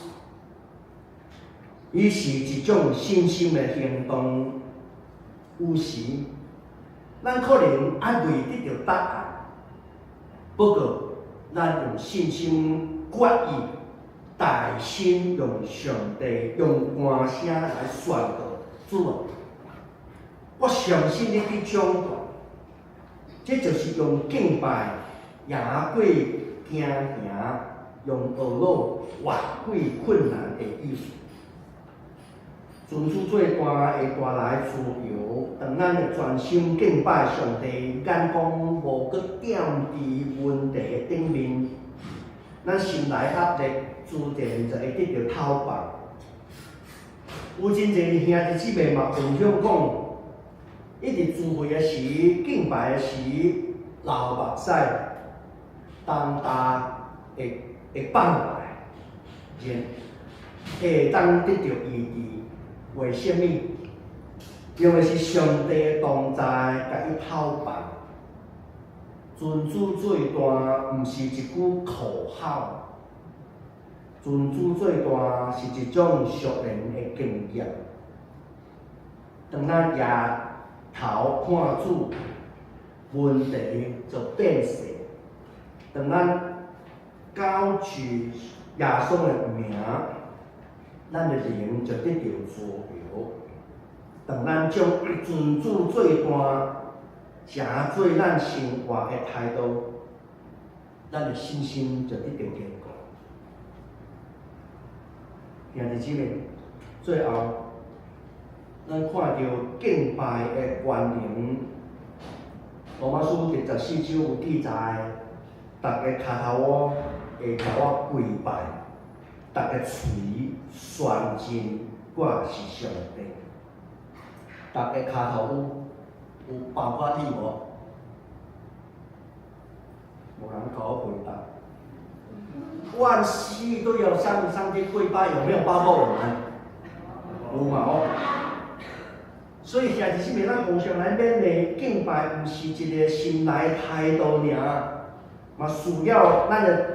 伊是一種信心的行動。有時，咱可能猶未得著答案，不過咱用信心決意，大聲用上帝用歌聲來宣告：主啊，我相信你佇掌權。這就是用敬拜贏過驚嚇，用懊惱越過困難的意思。尊主做大會帶來自由，當咱的專心敬拜上帝，眼光無閣踮佇問題的頂面，咱心內壓力自然就會得著透放。有真濟兄弟姊妹嘛分享講，伊佇聚會的時、敬拜的時，流目屎，重擔會放落來，然會當得著醫治。為啥物？因為是上帝的同在，共伊透放。尊主做大，毋是一句口號。尊主做大是一種屬靈的經驗。當咱抬頭看主，問題就變細。當咱高舉耶穌的名，咱的靈就得著自由。當咱將尊主做大，成做咱生活的態度，咱的信心就得著堅固。兄弟姊妹，最後，咱看著敬拜的權能，羅馬書第十四章有記載，逐个跤頭趺會共我跪拜，逐个喙宣認我是上帝。逐个跤頭趺有包括你無？無人共我回答。萬膝都要向上帝跪拜，有沒有包括我們？有嘛哦。所以兄弟姊妹，咱互相來勉勵敬拜，毋是一個心內態度爾，嘛需要咱的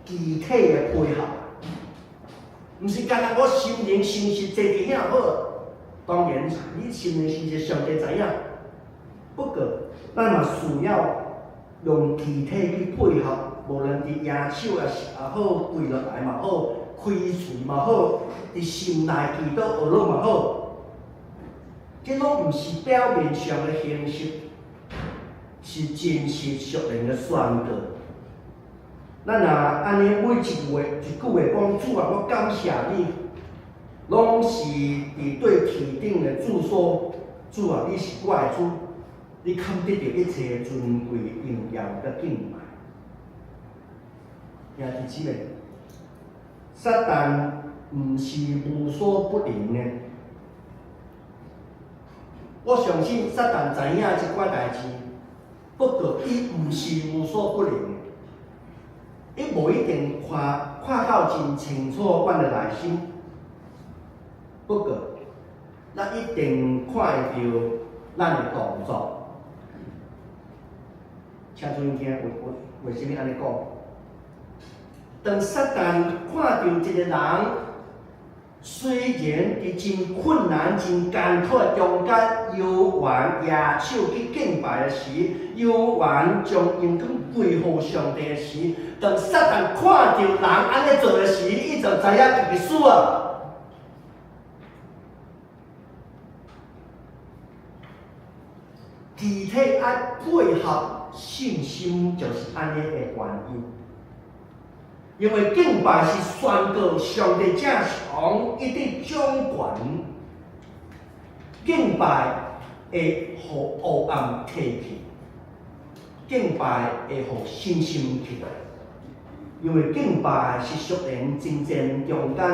肢體的配合。毋是干焦我心靈誠實坐佇遐好，當然你心靈誠實上帝知影。不過咱嘛需要用肢體去配合，無論佇舉手也是也好，跪落來嘛好，開喙嘛好，佇心內祈禱學落嘛好。這攏毋是表面上的形式，是真實屬靈的宣告。咱若按呢每一句話一句話講，主啊，我感謝你，攏是佇對天頂的住所。主啊，你是我的主，你堪得著一切尊貴榮耀佮敬拜。兄弟姊妹，撒旦毋是無所不能的。我相信撒旦知影這寡代誌，不過伊毋是無所不能的，伊無一定看看到真清楚阮的內心，不過咱一定看會著咱的動作。請注意聽，為啥物按呢講？當撒旦看著一個人，雖然佇真困難、真艱苦的中間，猶原舉手去敬拜的時，猶原將榮光歸予上帝的時，當撒旦看著人按呢做的時，伊就知影家己輸啊！肢體愛配合信心，就是按呢的原因。因為敬拜是宣告上帝正常，伊佇掌權。敬拜會予黑暗退去，敬拜會予信心起來。因為敬拜是屬靈征戰中間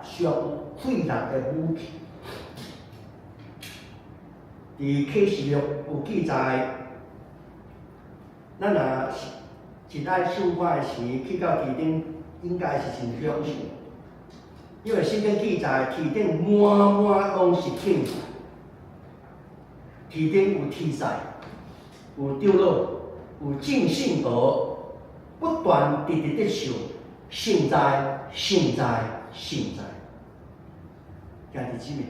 上有費力的武器。佇啟示錄有記載，咱若是真愛唱歌的時，去到天頂應該是真享受，因為聖經記載天頂滿滿攏是慶祝，天頂有天使，有長老，有眾聖徒，不斷直直咧唱聖哉，聖哉，聖哉。兄弟姊妹，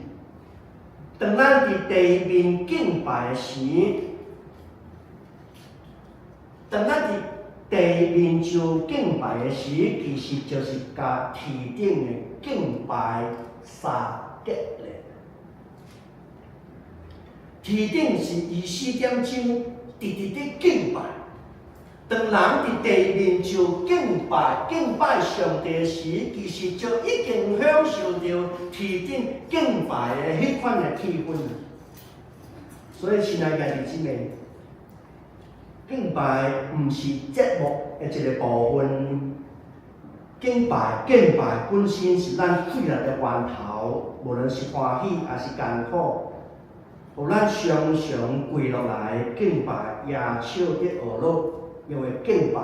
當咱佇地面敬拜時，當咱佇地面上敬拜的時，其實就是共天頂的敬拜相結連。天頂是24點鐘直直佇敬拜。當人佇地面上敬拜敬拜上帝時，其實就已經享受著天頂敬拜的彼款的氣氛。所以，親愛的兄弟姊妹，敬拜毋是節目的一個部分，敬拜敬拜本身是咱快樂的源頭，無論是歡喜抑是艱苦，予咱常常跪落來敬拜耶穌的學樂。因為敬拜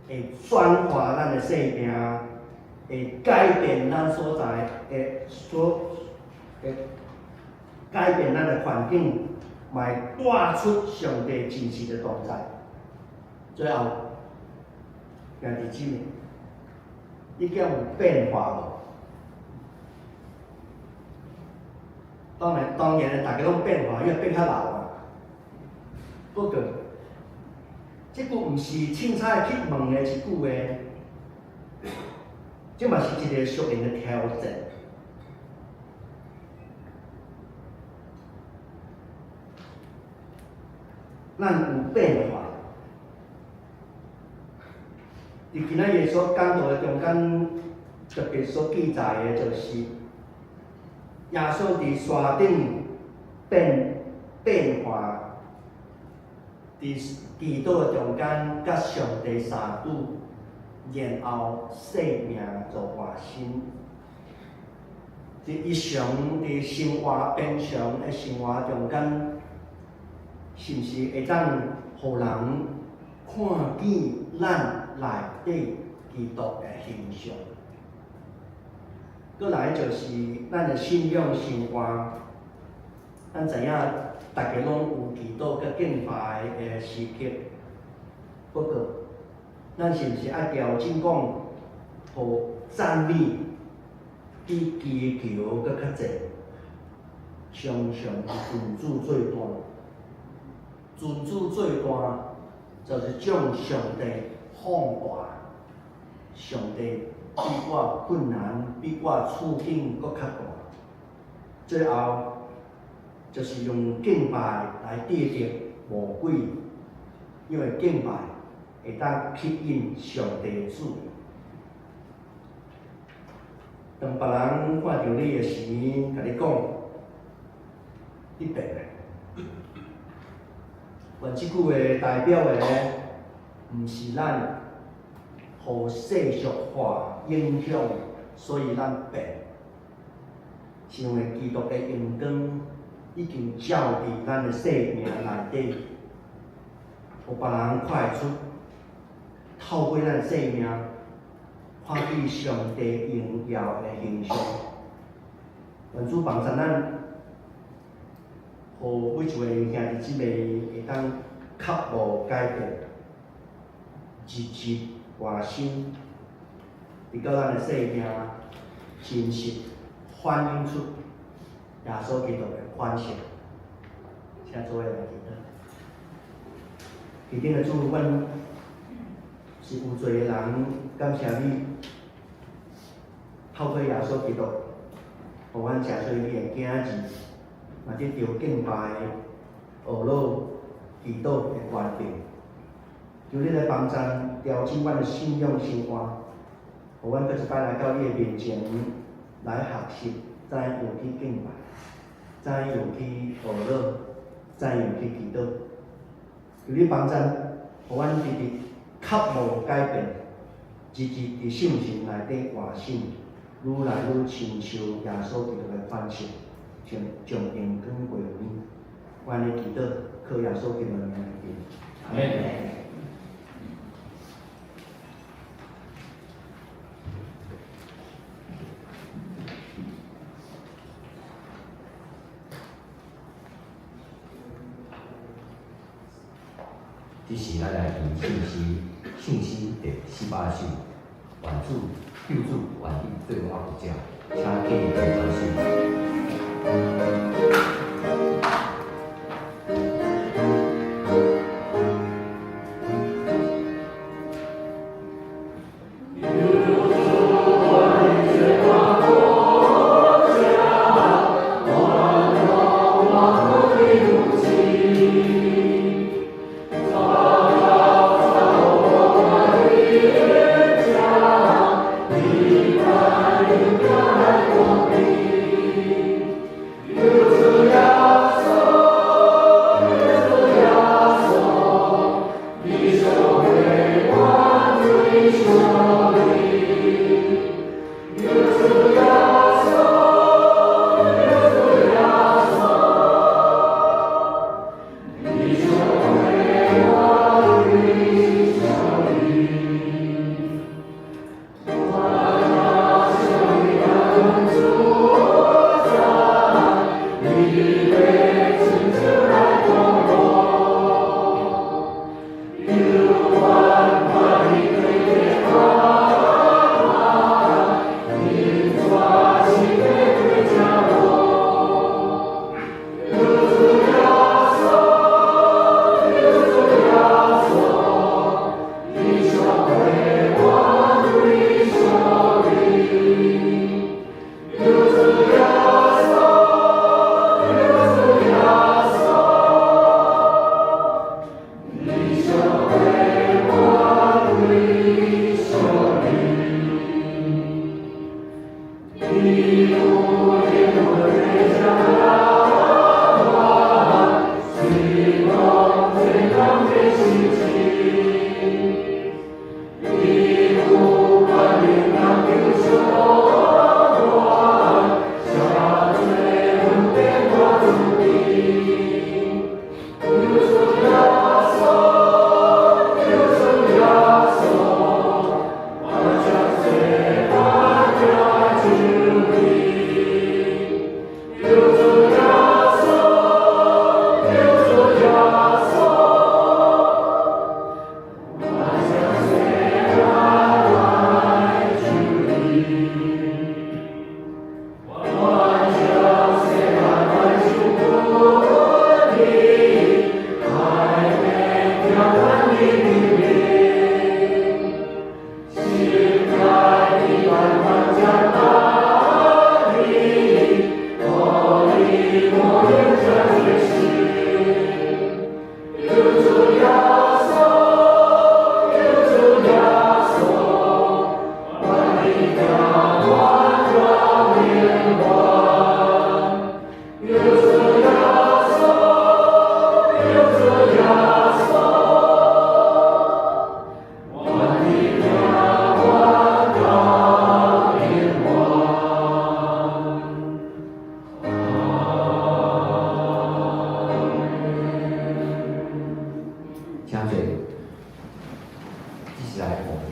會轉化咱的生命，會改變咱所在的所，會改變咱的環境，嘛會帶出上帝真實的同在。最後，兄弟姊妹，你敢有變化無？當然，當然，大家攏變化，因為變較老啊。不過，這句毋是凊彩去問的一句話，這嘛是一個屬靈的挑戰。咱有變化。佇今仔日所講道的中間，特別所記載的，就是耶穌佇山頂變變化。佇祈禱的中間，佮上帝相拄，然後生命就換新。佇日常佇生活平常的生活中間，是毋是會當予人看見咱內底基督的形象？閣來就是咱的信仰生活，咱知影。大家攏有祈禱佮敬拜的時刻，不過，咱是毋是愛調整講，予讚美比祈求閣較濟？常常尊主最大，尊主最大，就是將上帝放大。上帝比我困難，比我處境閣較大。最後，就是用敬拜來對敵魔鬼，因為敬拜會當吸引上帝的注意。當別人看著你的時，共你講，你變了。願這句話代表的，毋是咱予世俗化影響，所以咱變，是因為基督的榮光已經照佇咱的生命內底，予別人看會出，透過咱的生命，看見上帝榮耀的形象。願主幫助咱，予每一位兄弟姊妹會當腳步改變，日日換新，直到咱的生命真實反映出耶穌基督的款式。請做伙來祈禱。天頂的主，阮是有罪的人，感謝你透過耶穌基督，予阮成做你的囝兒，嘛得著敬拜、學樂、祈禱的權柄。求你來幫贊調整阮的信仰生活，予阮閣一擺來到你的面前來學習，怎樣去敬拜，怎樣去學樂，怎樣去祈禱。求你幫贊，予阮直直腳步改變，日日佇聖神內底換新，愈來愈親像耶穌基督的款式，將將榮光歸予你。阮的祈禱，靠耶穌基督的名來求。阿們。這時，咱來聽聖詩，聖詩第48首，願主救主願意做我牧者。請敬禮傳授。請坐，這是來奉獻。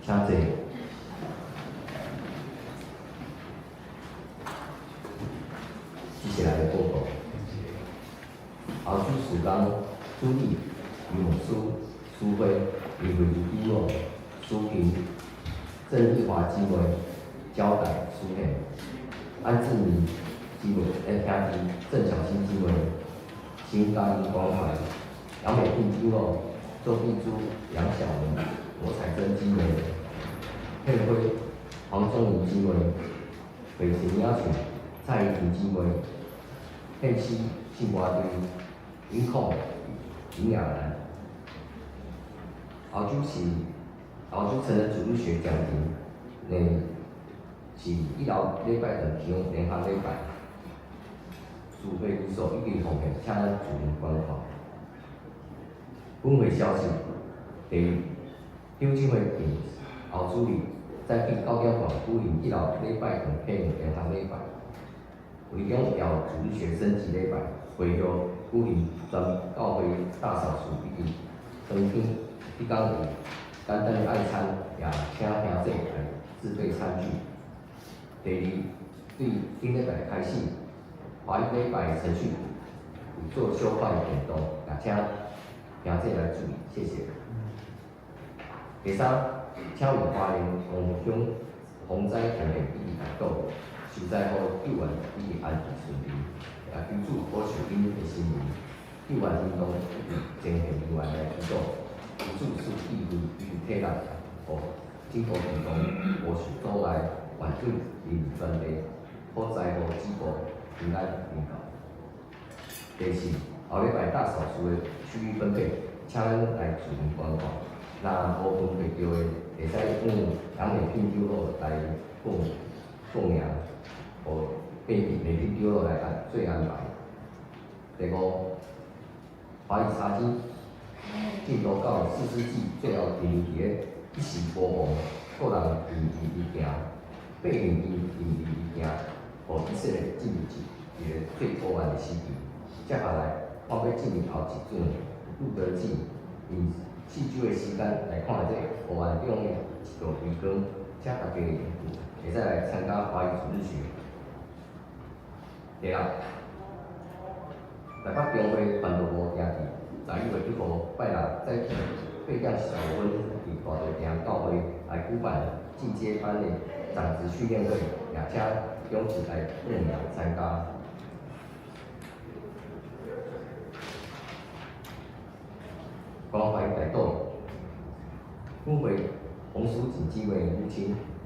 請坐。接下來的報告，後主事工主理余牧師、蘇輝、林慧如長老、蘇平、鄭麗華姊妹、交代蘇憲、安志明姊妹、兄弟鄭巧馨姊妹、邢嘉英關懷、楊美聘長老、周碧珠、楊小文、羅彩珍姊妹、佩輝、黃宗儀姊妹、北平邀請蔡怡婷姊妹、佩西慶歌隊、林孔、林雅蘭。澳洲是澳洲成人主日學講題，呢是一樓禮拜堂提供聯合禮拜，聚會人數以及奉獻，請咱自行觀看。本會消息，第一，長青會佇後主日早起9點半舉行一樓禮拜堂啟用聯合禮拜，為強調主日學升級禮拜，會後舉行全教會大掃除以及當天彼工有簡單的愛餐，也請兄弟來自備餐具。第二，對頂禮拜開始，華語禮拜程序有做小可的變動，也請兄弟來注意，謝謝。第三，請為花蓮公鄉洪災奉獻以及代禱，受災戶救援以及安置順利，也求主保守𪜶的心靈，救援行動以及前線人員來祈禱，求主賜智慧以及體力，予整個行動無受阻礙，願主臨全地，予災禍止步，平安臨到。第四，後禮拜大掃除的區域分配，請咱來自行觀看。若無分配著的，會使向楊美聘長老來報報名，予美聘長老來安做安排。第五，華語查經進度到士師記最後停留佇咧一時無王，各人按義而行，百姓因按義而行，予以色列進入一個最黑暗的時期。接下來，我欲進入後一卷路得記，用4周的時間來看這個黑暗中的一道微光，請大家會使來參加華語主日學。第六，台北中會傳道部行佇11月1號拜六早起8點45分，佇大稻埕教會來舉辦進階班的長執訓練會，也請踴躍來報名參加。關懷代禱，本會洪淑錦姊妹母親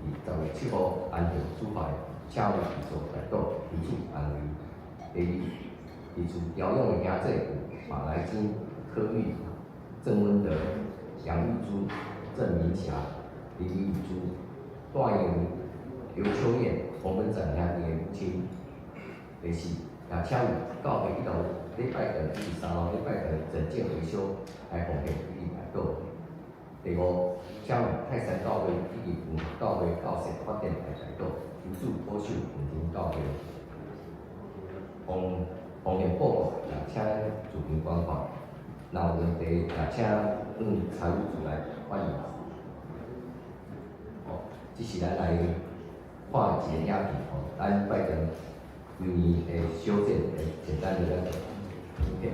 佇10月7號安詳主懷，請為伊做代禱，求主安慰。第二，佇厝調養的兄弟有馬來金、柯玉、鄭溫德、楊玉珠、鄭明霞、林玉珠、段妍、劉秋燕、洪文展兄弟的母親。第四，也請為教會一樓禮拜堂以及三樓禮拜堂的整建維修來奉獻以及代禱。第五，請為泰山教會以及文教會教室發展來代禱，求主保守穩定教會。奉奉獻報告，也請自行觀看。若有問題，也請向財務組來反映。哦，這是咱來看一個影片吼，咱拜堂規年的修剪的簡單的那個影片。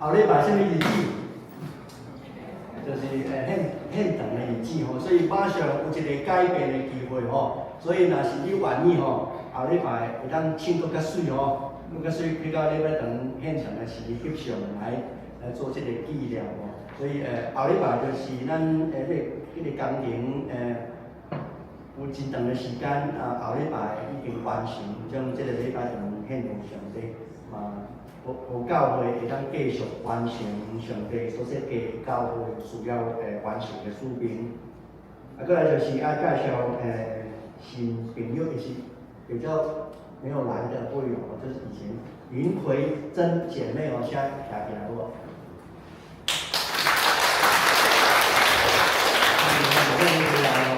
後禮拜啥物日子？就是獻堂的日子吼，所以馬上有一個改變的機會吼。所以若是你願意吼，後禮拜會當穿閣較媠吼，閣較媠去到禮拜堂獻堂的時翕相來做這個紀念吼。所以後禮拜就是咱彼個工程有真長的時間啊，後禮拜已經完成，將這個禮拜堂獻予上帝嘛，予教會會當繼續完成上帝所設計教會需要完成的使命。啊，閣來就是愛介紹新朋友，就是比較沒有來的會友，就是以前林奎珍姐妹哦，現在徛起來好無？姐妹回來哦，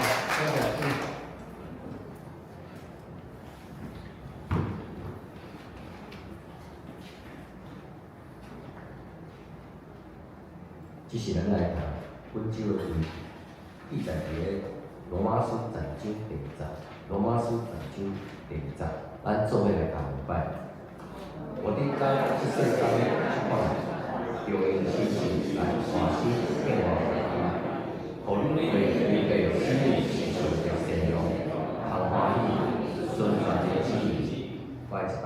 這是咱來讀本周的經，記載佇咧羅馬書十章第二節。羅馬書十章第二節，咱做伙來讀兩擺。我頂該這世間這款，著用信心來換新變活家己，予恁會明白啥物是上帝善良、通歡喜、純全的旨意。我來一擺。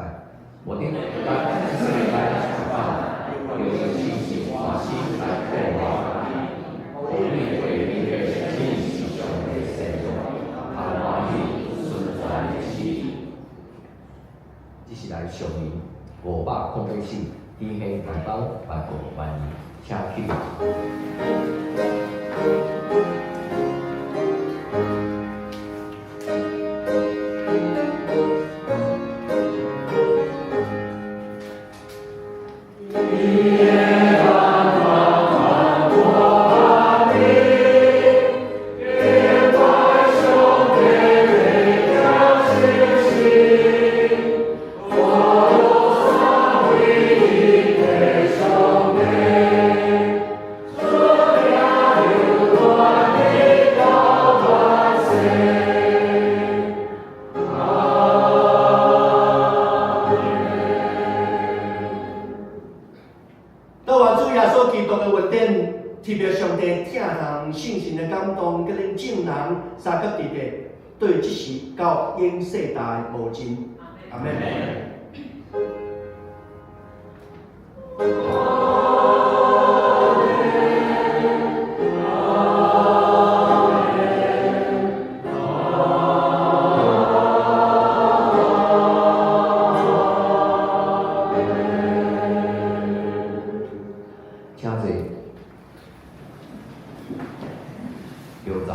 我頂該這世間這款，著用信心換新來變活家己，予恁會明白啥物是上帝善良、通歡喜、純全的旨意。這是來上年504天現萬邦萬國萬民，請起立。三級佇地，對這時到永世代無盡。阿們。請坐。叫走。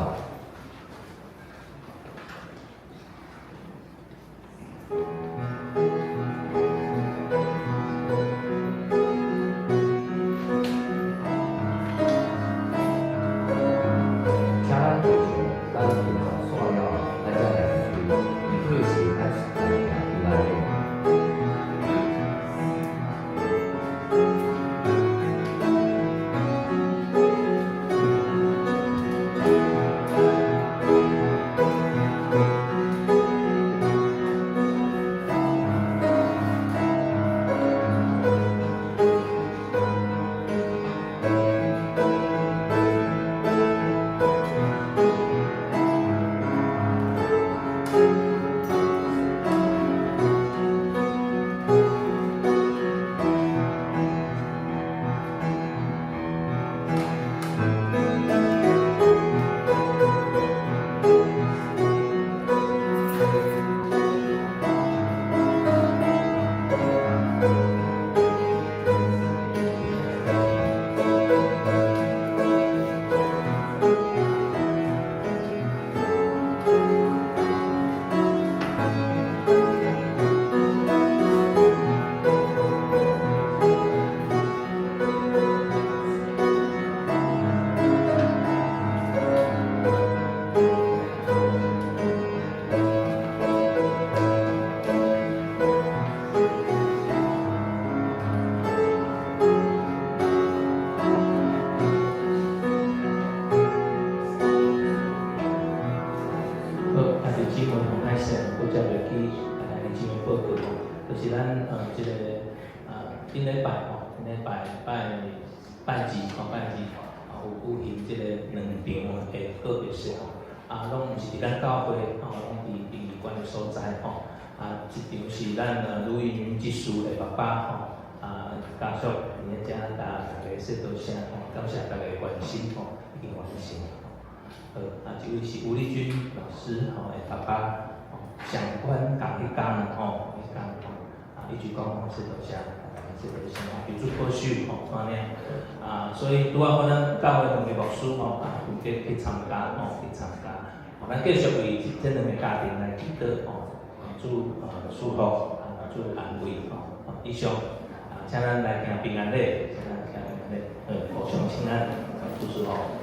拜拜拜二吼，拜二啊有舉行這個兩場的告別式吼，啊，攏毋是佇咱教會吼，攏佇殯儀館的所在吼。啊，一場是咱盧雲執事的爸爸吼，啊，家屬佇咧遮共大家說多聲吼，感謝大家的關心吼，已經完成。好，啊，這位是吳麗君老師吼的爸爸，吼，上關仝彼工吼，彼工吼，啊，伊就講吼，說多聲，大家說多聲吼，求主保守吼，按呢。啊，所以拄仔好咱教會兩个牧師吼，啊，分別去參加吼，去參加。吼，咱繼續為這兩个家庭來祈禱吼，主賜福，啊，主安慰吼。以上，啊，請咱來行平安禮，請咱行平安禮，好，互相請安，主賜福。